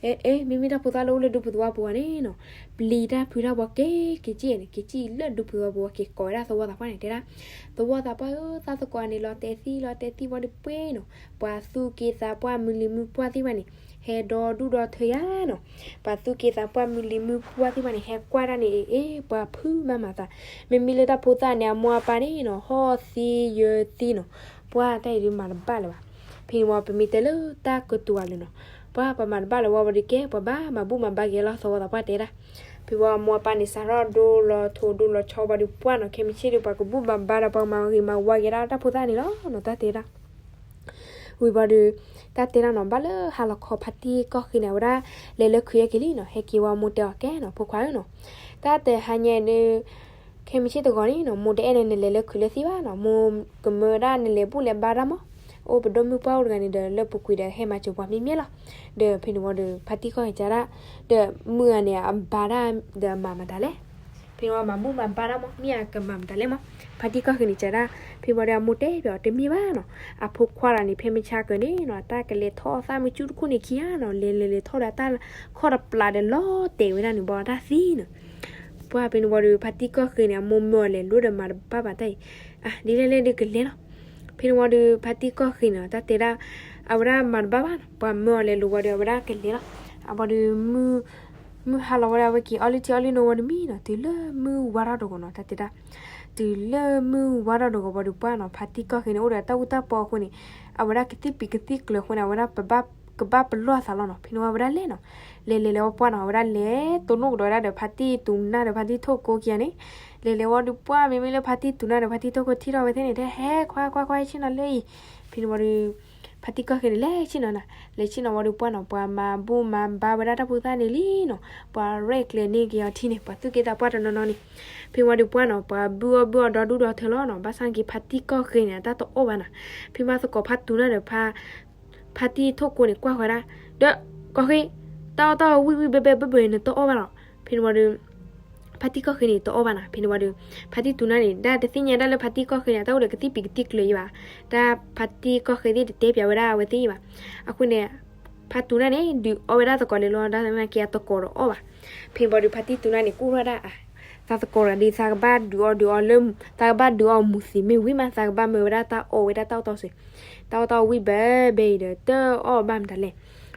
အဲ အဲ မ့မ့ၢ်တၢ်ဖိသၣ်လၢအိၣ်လၢဒူပူၤသဝီပူၤဝဲန့ၣ်နီၤ ပျံၤတၢ်ဖုးတၢ်ဝံၤက့ၤက့ၤက့ၤန့ၣ် က့ၤက့ၤလၢဒူပူၤသဝီပူၤဝဲ က့ၤကိးဝဲဒၣ်သဝီသးပှၢ်န့ၣ် တဲဒၣ် သဝီသးပှၢ်ဧၢ သးသကိးန့ၣ် လီၤတဲာ်သံလီၤတဲာ်သံဝံၤဒီးပှ့ၤနီၤ ပှၤသူၣ်က့သးပှၢ်မုၢ်လံၤမုၢ်ပှၢ်သ့ၣ်တဖၣ်န့ၣ် ဟဲဒီဒူၣ်ဒီထၢယါနီၤ ပှၤသူၣ်က့သးပှၢ်မုၢ်လံၤမုၢ်ပှၢ်သ့ၣ်တဖၣ်န့ၣ် ဟဲကွၢ်တၢ်န့ၣ် အ့ အ့ ပှၤဖုးမၤမၤသး မ့မ့ၢ်လၢတၢ်ဖိသၣ်န့ၣ် အမိၢ်အပၢ်န့ၣ်နီၤ ဟီၣ်သံယၢၤသံနီၤ ပှၢ်တၢ်အံၤဒုးမၤတဘၣ်လၢၤဘၣ် ဖဲန့ၣ်ဝံၤပမ့ၢ်တဲလၢတၢ်ကတိၤဝဲလၢာ်နီၤ ပှၢ်ပှၤမၤတဘၣ်လၢၤဝံၤဒီးကဲ ပှၤဘၣ်မၤဘူၣ်မၤဘါက့ၤလီၤ သဝီသးပှၢ်တဲဒၣ် ဖဲဝံၤအမိၢ်အပၢ်န့ၣ် စးထီၣ်ဒိလီၤထိးဒိလီၤဆီဝံၤဒီးပှၢ်နီၤ ခဲမုၢ်ဆ့ၣ်ဒီး ပှၤကဘူၣ်ဘၣ်ဘါဒီး ပှၤကမၤဂ့ၤမၤဝါက့ၤဒၣ်တၢ်ဖိသၣ်န့ၣ်လီၤနီၤ တၢ်တဲဒၣ် ဝံၤဘၣ်ဒီး တၢ်တဲဒၣ်နီၤ ဘၣ်လၢဟါလီၤခီ ဖါတံၢ်ကီၢ်ဃ့န့ၣ် အဝဲဒၣ်လဲၤလၢခုးယဲက့ၤလံနီၤ ဟဲက့ၤဝံၤမိၢ်တဲအီၤကဲနီၤ ဖိခွါဧၢနီၤ တၢ်တဟါညါအံၤဒီး ခဲမုၢ်ဆ့ၣ်တဂီၤန့ၣ်နီၤ မိၢ်တအဲၣ်န့ၣ် နလဲၤလၢခုးလၢသံဘၣ်နီၤ မိၢ်ကမၢဝဲဒၣ်နလဲၤဘူၣ်လဲၤဘါတၢ်မး အိၣ်ပဒီမုၣ်ပှၢ်အိၣ်တဂၤန့ၣ်ဒီး လၢပူၤကွံာ်ဒီးဟဲမၤစၢၤပှၤမ့ၢ်မ့ၢ်လီၤ ဒီးဖဲန့ၣ်ဝံၤဒီး ဖါတံၢ်ကီၢ်ဃ့န့ၣ်ကဒၣ် ဒီးမုၢ်ဂၤန့ၣ် အဘါတၢ်ဒီးအမၤမတၤလဲၣ် ဖဲန့ၣ်ဝံၤမၤဘူၣ်မၤဘါတၢ်မး မ့ၢ်အကမၤမတၤလဲၣ်မး ဖါတံၢ်ကီၢ်ဃ့န့ၣ်ကဒၣ် ဖဲဝံၤဒီးအမိၢ်တဲပၠးအီၤတမ့ၢ်ဘၣ်နီၤ အဖိခွါတဂၤန့ၣ် ဖဲမုၢ်ဆါကၢၤန့ၣ်နီၤ တၢ်ကလဲၤထီၣ်သၣ်မုၢ်ကုတခူၣ်န့ၣ်ခံဂၤနီၤ လဲၤလဲၤလဲၤထီၣ်ဒီးတၢ်ခီၣ်တပျးဒီးလီၤတဲာ်ဝဲဒၣ်န့ၣ် ဘၣ်တၢ်သံနီၤ ပှၢ်ဖဲန့ၣ်ဝံၤဒီး ဖါတံၢ်ကီၢ်ဃ့န့ၣ် အမိၢ်မၢအီၤလဲၤလိၤဒီးမၤတဘၣ်ဘၣ်တၢ်အံၤ အါ ဒ်လဲၣ်လဲၣ်ဒုးကလဲၤလီၤ ဖဲန့ၣ်ဝံၤဒီး ဖါတံၢ်ကီၢ်ဃ့န့ၣ် တၢ်တဲဒၣ် အဝဲဒၣ်မၤတဘၣ်ဘၣ်နီၤ ပှၤမၢအီၤလဲၤလိၤဝံၤဒီး အဝဲဒၣ်ကလဲၤလီၤ အဘၣ်ဒီး မုၢ်ဟါလီၤဝဲဒၣ် အဝဲက့ၤအီလုၢ်ထံအီလုၢ်နိဝံၤတမံၤနီၤ, တုၤလၢမုၢ်ဝါထီၣ်တဂီၤနီၤ, တၢ်တဲဒၣ်, တုၤလၢမုၢ်ဝါထီၣ်တဂီၤဘၣ်ဒီးပှၢ်နီၤ, ဖါတံၢ်ကီၢ်ဃ့န့ၣ် အိၣ်ဒီးတၢ်အူတၢ်ပီအဃိန့ၣ်, အဝဲဒၣ်ကသံၣ်ပံၤကသံၣ်ကျၢၤအဃိန့ၣ် အဝဲဒၣ် ကဘၣ်ပလီၢ်အသးလီၤနီၤ, ဖဲန့ၣ်ဝံၤအဝဲဒၣ်လဲၤနီၤ, လဲၤလဲၤလဲၤဝဲပှၢ်နီၤ, အဝဲဒၣ်လဲၤတိၢ်နီၣ်ကဒီးဝဲဒၣ်ဒီး ဖါတံၢ်တူနၢ်ဒီး ဖါတံၢ်ထိၣ်ကိးခံဂၤန့ၣ်, လဲၤလဲၤဝံၤဒီးပှၢ် မ့မ့ၢ်လၢဖါတံၢ်တူနၢ်ဒီး ဖါတံၢ်ထိၣ်ကိးထံၣ်ထီၣ်ဝဲသ့ၣ်န့ၣ် တဲဟဲခွါခွါခွါ ဟဲဆ့ၣ်နီၤလၢအံၤ, ဖဲန့ၣ်ဝံၤဒီး ဖါတံၢ်ကီၢ်ဃ့န့ၣ် လဲၤဆ့ၣ်နီၤနၤ, လဲၤဆ့ၣ်နီၤဝံၤဒီးပှၢ်နီၤ, ပှၤမၤဘူၣ်မၤဘါဝဲဒၣ်တၢ်ဖိသၣ်န့ၣ်လံနီၤ, ပှၤရဲၣ်ကျဲၤန့ၢ်က့ၤအီၤထံန့ၣ် ပှၤသူၣ်က့သးပှၢ်တနီၤနီၤန့ၣ်, ဖဲဝံၤဒီးပှၢ်နီၤ, ပှၤဘုၣ်အီၣ်ဘုၣ်အီဒီဒူၣ်ဒီထၢလီၤနီၤ, ဘၣ်ဆၣ်က့ၤဖါတံၢ်ကီၢ်ဃ့န့ၣ် အတၢ်တအီၣ်ဘၣ်နၤ, ဖဲမ့ၢ်သကိးဖါတူနၢ်ဒီး ဖါတံၢ်ထိၣ်ကိးန့ၣ် ကွၢ်ဃီၤဒၣ်, ဒီး ကီၢ်ဃ့, တၢ်အီၣ်တၢ်အီဝံၣ်ဝံၣ်ဘဲဘဲဘၢဘၢန့ၣ် နတအီၣ်ဘၣ်လီၤ, ဖဲန့ၣ်ဝံၤဒီး ဖါတံၢ်ကီၢ်ဃ့န့ၣ် တအီၣ်ဘၣ်နၤ, ဖဲန့ၣ်ဝံၤဒီး ဖါတံၢ်တူနၢ်န့ၣ် ဒၣ်တသ့ၣ်ညါဒၣ်လၢဖါတံၢ်ကီၢ်ဃ့န့ၣ် အတၢ်အိၣ်ဒီးကသံၣ်ပံၤကသံၣ်ကျၢၤယံၤဘၣ်, တၢ်ဖါတံၢ်ကီၢ်ဃ့သ့ၣ်တတဲပၠးဝဲဒၣ်အဝဲသ့ၣ်ယံၤဘၣ်, အဃိန့ၣ် ဖါတူနၢ်န့ၣ် ဒုးအီၣ်ဝဲဒၣ်သကိးလဲၤလီၤဒၣ်နာ်က့ အသကိးဒီးအီၣ်ဘၣ်, ဖဲန့ၣ်ဝံၤဒီး ဖါတံၢ်တူနၢ်န့ၣ် ကူၣ်ထီၣ်ဝဲဒၣ် သးသကိးဒီး သးကဘၣ်ဒုးအီၣ်ဒုးအီလၢ သးကဘၣ်ဒုးအီၣ်မူၤသံးမ့ၢ်ဝံၤမး သးကဘၣ်မၢဝဲဒၣ်တၢ်အီၣ်ဝဲဒၣ်တၢ်အိၣ်တီစ့ၢ်, တၢ်အီၣ်တၢ်အီဝံၣ်ဘဲဘဲအံၤဒီး တအီၣ်ဘၣ်မတၤလဲၣ်,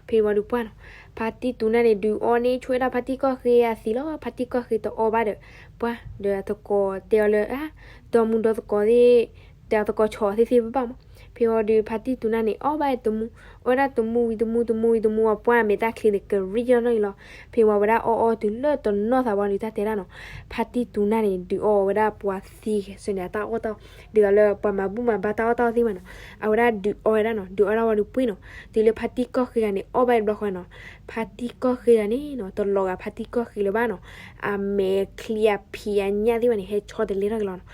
ဖဲန့ၣ်ဝံၤဒီးပှၢ်နီၤ, ဖါတံၢ်တူနၢ်န့ၣ် ဒုးအီန့ၢ်ဆိဝဲဒၣ်ဖါတံၢ်ကီၢ်ဃ့အသံးလီၤ, ဖါတံၢ်ကီၢ်ဃ့တအီၣ်ဘၣ်ဒီး ပှၢ်ဒီးအသကိးတဲအီၤလၢ ဒီမူဒီသကိးသ့ၣ် ဒီးအသကိးဆီၣ်သ့ၣ်သ့ၣ်ဘၣ်ဘၣ်မး, ဖဲဝံၤဒီးဖါတံၢ်တူနၢ်န့ၣ် အီၣ်ဘၣ်တမူ, အီၣ်ဝဲဒၣ်တမူဝံၤတမူ တမူဝံၤတမူ အပှၢ်မဲာ်တၢ်ချံန့ၣ် ကရံၣ်ထီၣ်ထီၣ်အံၤလီၤ, ဖဲဝံၤဝဲဒၣ်အီၣ်အီၣ်တုၤလၢတနီၢ်သးဝံၤဒီး တၢ်တဲဒၣ်နီၤ, ဖါတံၢ်တူနၢ်န့ၣ် ဒုးအီၣ်ဝဲဒၣ်ပှၤသံဂဲၤဆၢန့ၣ် အတၢ်အီၣ်တၢ် ဒ်သိးလၢပှၤမၤဘူၣ်မၤဘါတၢ်အီၣ်တၢ်အီသ့ၣ်မးနီၤ, အဝဲဒၣ်ဒုးအီၣ်ဝဲဒၣ်နီၤ, ဒုးအီၣ်ဒၣ်ဝံၤဒီးပှၢ်နီၤ, တုၤလၢဖါတံၢ်ကီၢ်ဃ့ဂၤန့ၣ် အီၣ်ဘၣ်တဘျီဃီနီၤ, ဖါတံၢ်ကီၢ်ဃ့ဂၤန့ၣ်နီၤ တလီၤဂာ်ဖါတံၢ်ကီၢ်ဃ့လၢၤဘၣ်နီၤ, အမဲာ်ချံအဖံးအညၣ်သ့ၣ်မးန့ၣ် ဟဲဆီတလဲထီၣ်က့ၤလီၤနီၤ,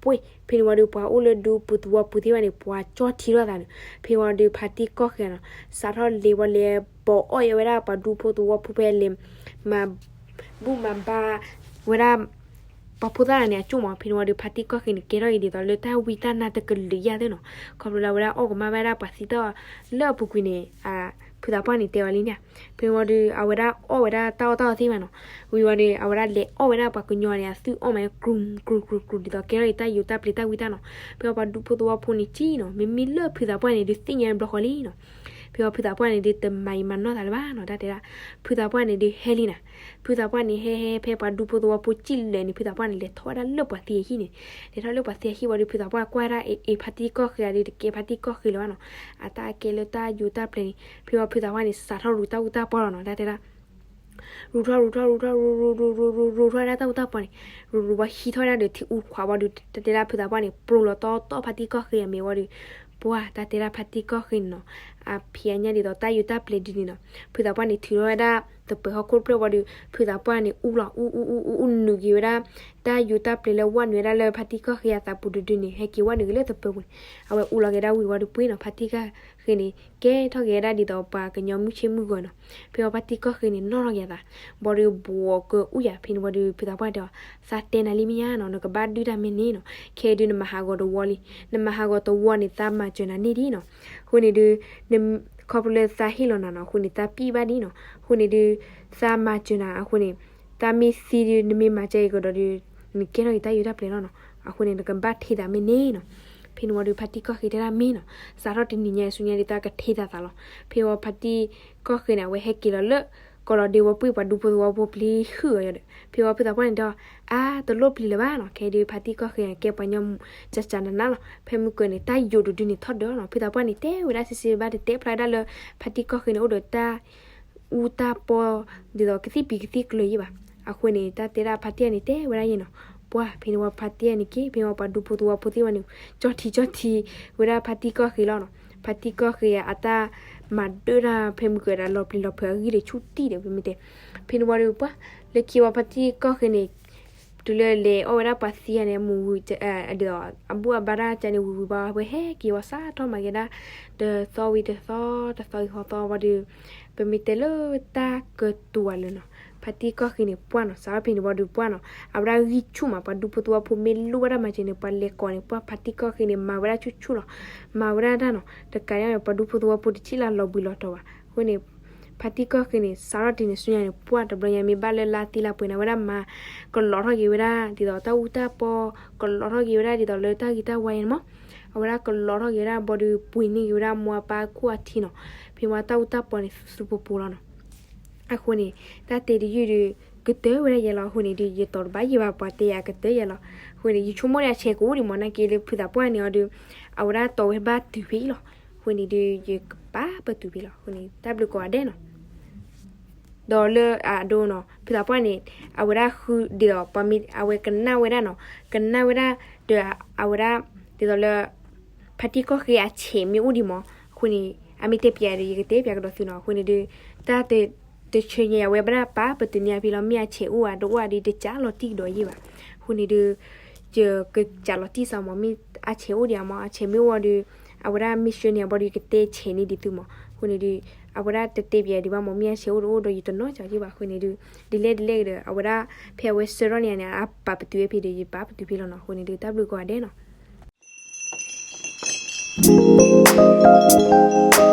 ပှၢ် ဖဲန့ၣ်ဝံၤဒီးပှၤအိၣ်လၢဒူပူၤသဝီပူၤသ့ၣ်မးန့ၣ် ပှၤကၠီၣ်ထံထီၣ်သးန့ၣ်, ဖဲဝံၤဒီးဖါတံၢ်ကီၢ်ဃ့ဂၤနီၤ စးထီၣ်လဲၤဝံၤလဲၤဘီအီၣ်အီဝဲဒၣ်ပှၤဒူဖိသဝီဖိဖဲလဲၤ မၤဘူၣ်မၤဘါဝဲဒၣ် ပှၤဖိသၣ်န့ၣ်အကၠိၣ်မး, ဖဲန့ၣ်ဝံၤဒီးဖါတံၢ်ကီၢ်ဃ့န့ၣ် ကဲထီၣ်အံၤဒ်သိးလၢတၢ်ဝံတၢ်နါတကလုာ်ယါသ့ၣ်နီၤ, ခီဖျိလၢအဝဲဒၣ်အီၣ်ကမၣ်ဝဲဒၣ်ပှၤသံတၢ်အီၣ်လၢအပူၤကွံာ်န့ၣ် ဖုသးပှၢ်န့ၣ်တဲဝဲလံန့ၣ်, ဖဲန့ၣ်ဝံၤဒီးအဝဲဒၣ်အီၣ်ဝဲဒၣ်တၢ်အီၣ်တၢ်အီသ့ၣ်မးနီၤ, ဝံၤဝံၤဒီး အဝဲဒၣ်လဲၤအီၣ်ဝဲဒၣ်ပှၤကညီန့ၣ် အသုအီၣ်မး ကြူၢ်ကြူၢ်ကြူၢ် ဒ်သိးကဲထီၣ်အံၤတၢ်ယိၤတၢ်ပျ့ၤတၢ်ဝံတၢ်နီၤ, ဖဲဝံၤပှၤဒူဖိသဝီဖိန့ၣ်ကၠိၣ်နီၤ, မ့မ့ၢ်လၢဖုသးပှၢ်န့ၣ် ဒုးသ့ၣ်ညါဘျီဃီလံနီၤ ဖဲဝံၤဖုသးပှၢ်န့ၣ် ဒုးတမၤယံာ်မၤနီၢ်သးလၢၤဘၣ်နီၤ, တၢ်တဲဒၣ်, ဖုသးပှၢ်န့ၣ်ဒုးဟဲလံနီၤ, ဖုသးပှၢ်န့ၣ်ဟဲဟဲဖဲပှၤဒူဖိသဝီဖိကၠိၣ်လၢာ်န့ၣ် ဖုသးပှၢ်န့ၣ် လဲၤထီၣ်ဝဲဒၣ်လၢပှၤသံအဟံၣ်န့ၣ်, လဲၤထီၣ်လၢပှၤသံအဟံၣ်ဝံၤဒီး ဖုသးပှၢ်ကွၢ်ဝဲဒၣ်အ့ၣ် အ့ၣ် ဖါတံၢ်ကီၢ်ဃ့ဂၤဒီး တကဲဖါတံၢ်ကီၢ်ဃ့လၢၤဘၣ်နီၤ, အတၢ်ကဲလၢတၢ်ယိၤတၢ်ပျ့ၤန့ၣ်, ဖဲဝံၤဖုသးပှၢ်န့ၣ် စးထီၣ်ရူးတၢ်အူတၢ်ပီလီၤနီၤ, တၢ်တဲဒၣ် ရူးထီၣ်ရူးထီၣ်ရူးထီၣ်ရူးရူးရူးရူးရူးရူးထီၣ်ဝဲဒၣ်တၢ်အူတၢ်ပီန့ၣ်, ရူးရူးဝံၤဟံးထီၣ်ဝဲဒၣ်ဒီးထံအူခွးဝံၤဒီး တၢ်တဲဒၣ်ဖုသးပှၢ်န့ၣ် ပြိလီၤတီတီဖါတံၢ်ကီၢ်ဃ့အမဲာ်ဝံၤဒီး, ပှၢ် တၢ်တဲဒၣ်ဖါတံၢ်ကီၢ်ဃ့န့ၣ်နီၤ, အဖံးအညၣ်ဒ်သိးတၢ်ယိၤတၢ်ပျ့ၤဒ်န့ၣ်နီၤ, ဖုသးပှၢ်န့ၣ် ထုးထီၣ်ဝဲဒၣ်သပၢၤဟီၣ်ခိၣ်တဖျၢၣ်ဝံၤဒီး ဖုသးပှၢ်န့ၣ် အူလီၤ အူအူအူအူအူနုာ်က့ၤဝဲဒၣ် တၢ်ယိၤတၢ်ပျ့ၤလၢဝဲနုာ်ဝဲဒၣ်လၢဖါတံၢ်ကီၢ်ဃ့အသးပူၤတဒုန့ၣ် ဟဲက့ၤဝဲနုာ်က့ၤလၢသပၢၤပူၤန့ၣ်, အဝဲအူလီၤက့ၤဒၣ်ဝံၤဝံၤဒီးပှၢ်နီၤ, ဖါတံၢ်ကီၢ်ဃ့န့ၣ် ကဲထီၣ်က့ၤဝဲဒၣ်ဒ်သိးပှၤကညီမုၢ်ဆ့ၣ်မုၢ်ဂီၤနီၤ, ဖဲဝံၤဖါတံၢ်ကီၢ်ဃ့န့ၣ် နီၣ်ထီၣ်က့ၤအသး, ဘၣ်ဒီးဘှီးကအူယၤ, ဖဲန့ၣ်ဝံၤဒီး ဖုသးပှၢ်တဲအီၤ, သးတဲနၤလံမ့ၢ်ဧါနီၤ, နကဘၣ်ဒုၣ်တၢ်မ့ၢ်န့ၣ်နီၤ, ခဲအံၤဒုးနမၤဟးဂီၤတဝီလံ, နမၤဟးဂီၤတဝီန့ၣ် သးမၤစၢၤနၤန့ၢ်ဒံးနီၤ, အဃိန့ၣ်ဒုး ခီဖျိလၢသးဟ့ၣ်လီၤနၤနီၤ, အဃိန့ၣ် သးပံၣ်ဘၣ်ဒံးနီၤ, အဃိန့ၣ်ဒုး သးမၤစၢၤနၤ အဃိန့ၣ် သးမ့ၢ်သံဒုး နမ့ၢ်မၤစၢၤအံၤကဒီးဒုး နကဲထီၣ်က့ၤတၢ်ယိၤတၢ်ပျ့ၤလီၤနီၤ, အဃိန့ၣ် နကဘၣ်ထံၣ်သးမ့ၢ်န့ၣ်နီၤ, ဖဲန့ၣ်ဝံၤဒီး ဖါတံၢ်ကီၢ်ဃ့တဲဒၣ်မ့ၢ်နီၤ, စးထီၣ်တနံၤညါအံၤဆူညါဒုး သးကထံၣ်သးသးလီၤ, ဖဲဝံၤဖါတံၢ်ကီၢ်ဃ့န့ၣ် အဝဲဟဲက့ၤလီၤလၢ ကီၢ်လီၤဒ့ဝီပှံၢ်ပှၤဒူဖိသဝီဖိပျံၤဟုၣ်အီၤဒီး ဖဲဝံၤဖုသးပှၢ်န့ၣ်တဲအီၤ, အါ တလိၣ်ပျံၤလၢၤဘၣ်နီၤ, ခဲအံၤဒုး ဖါတံၢ်ကီၢ်ဃ့ကဲပှၤညီကၠးကၠးနးနးလီၤ, ဖဲမုၢ်ကၢၤန့ၣ် တၢ်ယိၤတဒုန့ၣ်ထီၣ်ဒၢးလီၤနီၤ, ဖုသးပှၢ်န့ၣ် တဲဝဲဒၣ်စံးစံးဘၣ်တတဲဖျါဝဲဒၣ်လၢ ဖါတံၢ်ကီၢ်ဃ့န့ၣ် အိၣ်ဒီးတၢ် အူတၢ်ပီ ဒ်သိးကသံၣ်ပံၤကသံၣ်ကျၢၤယံၤဘၣ်, အဃိန့ၣ် တၢ်တဲဒၣ်ဖါတံၢ်န့ၣ် တဲဝဲဒၣ်ယဲနီၤ, ပှၢ် ဖဲန့ၣ်ဝံၤဖါတံၢ်န့ၣ်က့ၤ ဖဲဝံၤပှၤဒူဖိသဝီဖိသ့ၣ်ဝဲန့ၣ် ကၠီထံကၠီထံဝဲဒၣ်ဖါတံၢ်ကီၢ်ဃ့လီၤနီၤ, ဖါတံၢ်ကီၢ်ဃ့အတၢ်မၤဒၢၣ်တၢ်ဖဲမုၢ်ကၢၤဒၣ်လီၤပျံၤလီၤဖုးအဂံၢ်ဒီးဆူၣ်တံၢ်ဒီး ပမ့ၢ်တဲ, ဖဲန့ၣ်ဝံၤဒီးပှၢ် လၢခံဝံၤဖါတံၢ်ကီၢ်ဃ့န့ၣ် တုၤလၢလဲၤအီၣ်ဝဲဒၣ်ပှၤသံဂၤန့ၣ် မုၢ်ဝံၤ ဒ်သိး အဘူၣ်အဘါတၢ်ကန့ၣ် ဝံၤဝံၤဘၣ် ဝဲဟဲက့ၤဝံၤစးထီၣ်မၤက့ၤဒၣ် တသီဝံၤတသီ တသီဝံၤဃီသီဝံၤဒီး ပမ့ၢ်တဲလၢတၢ်ကတိၤဝဲလၢနီၤ ဖါတံၢ်ကီၢ်ဃ့န့ၣ် ပှၢ်နီၤ စးထီၣ်ဖဲန့ၣ်ဝံၤဒီးပှၢ်နီၤ အဝဲဒၣ်ဂံၢ်ဆူၣ်မး ပှၤဒူဖိသဝီဖိမ့ၢ်လိၣ်ဝဲဒၣ်မၤစၢၤန့ၣ် ပှၤလဲၤကိးန့ၣ် ပှၢ်ဖါတံၢ်ကီၢ်ဃ့န့ၣ် မၤဝဲဒၣ်ဆူၣ်ဆူၣ်လီၤ မၤဝဲဒၣ်တၢ်နီၤ တကးဒံး ပှၤဒူဖိသဝီဖိတထံၣ်လၢလီၤဘှံးလီၤတီၤဘၣ် အဃိန့ၣ် ဖါတံၢ်ကီၢ်ဃ့န့ၣ် စးထီၣ်တနံၤဆူညါန့ၣ် ပှၢ်တဘျီညါမ့ၢ်ဘၣ်လၢလါသံလါပှဲၤန့ၣ် အဝဲဒၣ်မၤကလီၤထီၣ်က့ၤဝဲဒၣ် ဒ်သိးတၢ်အူတၢ်ပီ ကလီၤထီၣ်က့ၤဝဲဒၣ် ဒ်သိးလၢတၢ်ဂ့ၤတၢ်ဝါအံၤန့ၣ်မး အဝဲဒၣ်ကလီၤထီၣ်က့ၤဝဲဒၣ် ဘၣ်ဒီးပှ့ၤန့ၢ်က့ၤဝဲဒၣ် မိၢ်အပၢ်ခိၣ်အထံနီၤ ဖဲဝဲတၢ်အူတၢ်ပီန့ၣ် သူသူပိၤပိၤလီၤနီၤ အဃိန့ၣ် တၢ်တဲတယုၢ်ဒုး ကတၢၢ်ဝဲဒၣ်ယဲလီၤ. အဃိန့ၣ်ဒုး ယတီၤတဘၣ်ယံာ်ဘၣ် ပှၤတဲယၤကတၢၢ်ယဲလီၤ. အဃိန့ၣ် ယဆိကမိၣ်ဒီးအဆဲးကအိၣ်ဒံးမး နာ်က့လၢဖုသးပှၢ်န့ၣ်အီၤဒုး အဝဲဒၣ်တီၤဝဲဘၣ်တုၤဖဲအံၤလီၤ. အဃိန့ၣ်ဒုး ယကပာ်ပတုာ်ဖဲလီၤ. အဃိန့ၣ် တၢ်ဘျုးကိးဂၤဒဲးနီၤ. ဒီးလၢအဒိနီၤ ဖုသးပှၢ်န့ၣ် အဝဲဒၣ်ဃုဒ်သိး ပှၤမ့ၢ် အဝဲကနၣ်ဝဲဒၣ်နီၤ ကနၣ်ဝဲဒၣ် ဒီးအဝဲဒၣ် ဒ်သိးလၢ ဖါတံၢ်ကီၢ်ဃ့အဆဲးမ့ၢ်အိၣ်ဒံးမး အဃိန့ၣ် အမ့ၢ်တဲပျးဒီး ယကတဲပျးကဒီးသုနီၤ. အဃိန့ၣ်ဒုး တၢ် တဆၢညါအဝဲဘၣ်ဒၣ်ပာ်ပတုာ်န့ၢ်အဖဲလီၤ. မ့ၢ်အဆဲးအိၣ်ဧါ တအိၣ်ဧါဒုး တကးလီၤတံၢ်ကဒီးယဲၢ်ဘၣ်. အဃိန့ၣ်ဒုး ယကကးလီၤတံၢ်စ့ၢ်မး မ့ၢ်အဆဲးအိၣ်ဒံးမး အဆဲးမ့ၢ်အိၣ်ဒီး အဝဲဒၣ်မ့ၢ်ဆှၢန့ၢ်အဘီဒီး ယကတဲဆဲးန့ၢ်ဒံးသုမး. အဃိန့ၣ်ဒုး အဝဲဒၣ်တတဲပျးဒံးဘၣ်မး မ့ၢ်အဆဲးအိၣ်တအိၣ်ဒီး ယတနီၣ်ကီးယဲၢ်ဘၣ်. အဃိန့ၣ်ဒုး ဒ်လဲၣ်ဒ်လဲၣ်ဒီး အဝဲဒၣ် ဖဲအဝဲဆှၢထီၣ်န့ၢ်န့ၣ် အပာ်ပတုာ်ဝဲဖဲဒီး ယပာ်ပတုာ်ဖဲလီၤနီၤ. အဃိန့ၣ်ဒုး တၢ်ဘျုးကိးဂၤဒဲးနီၤ.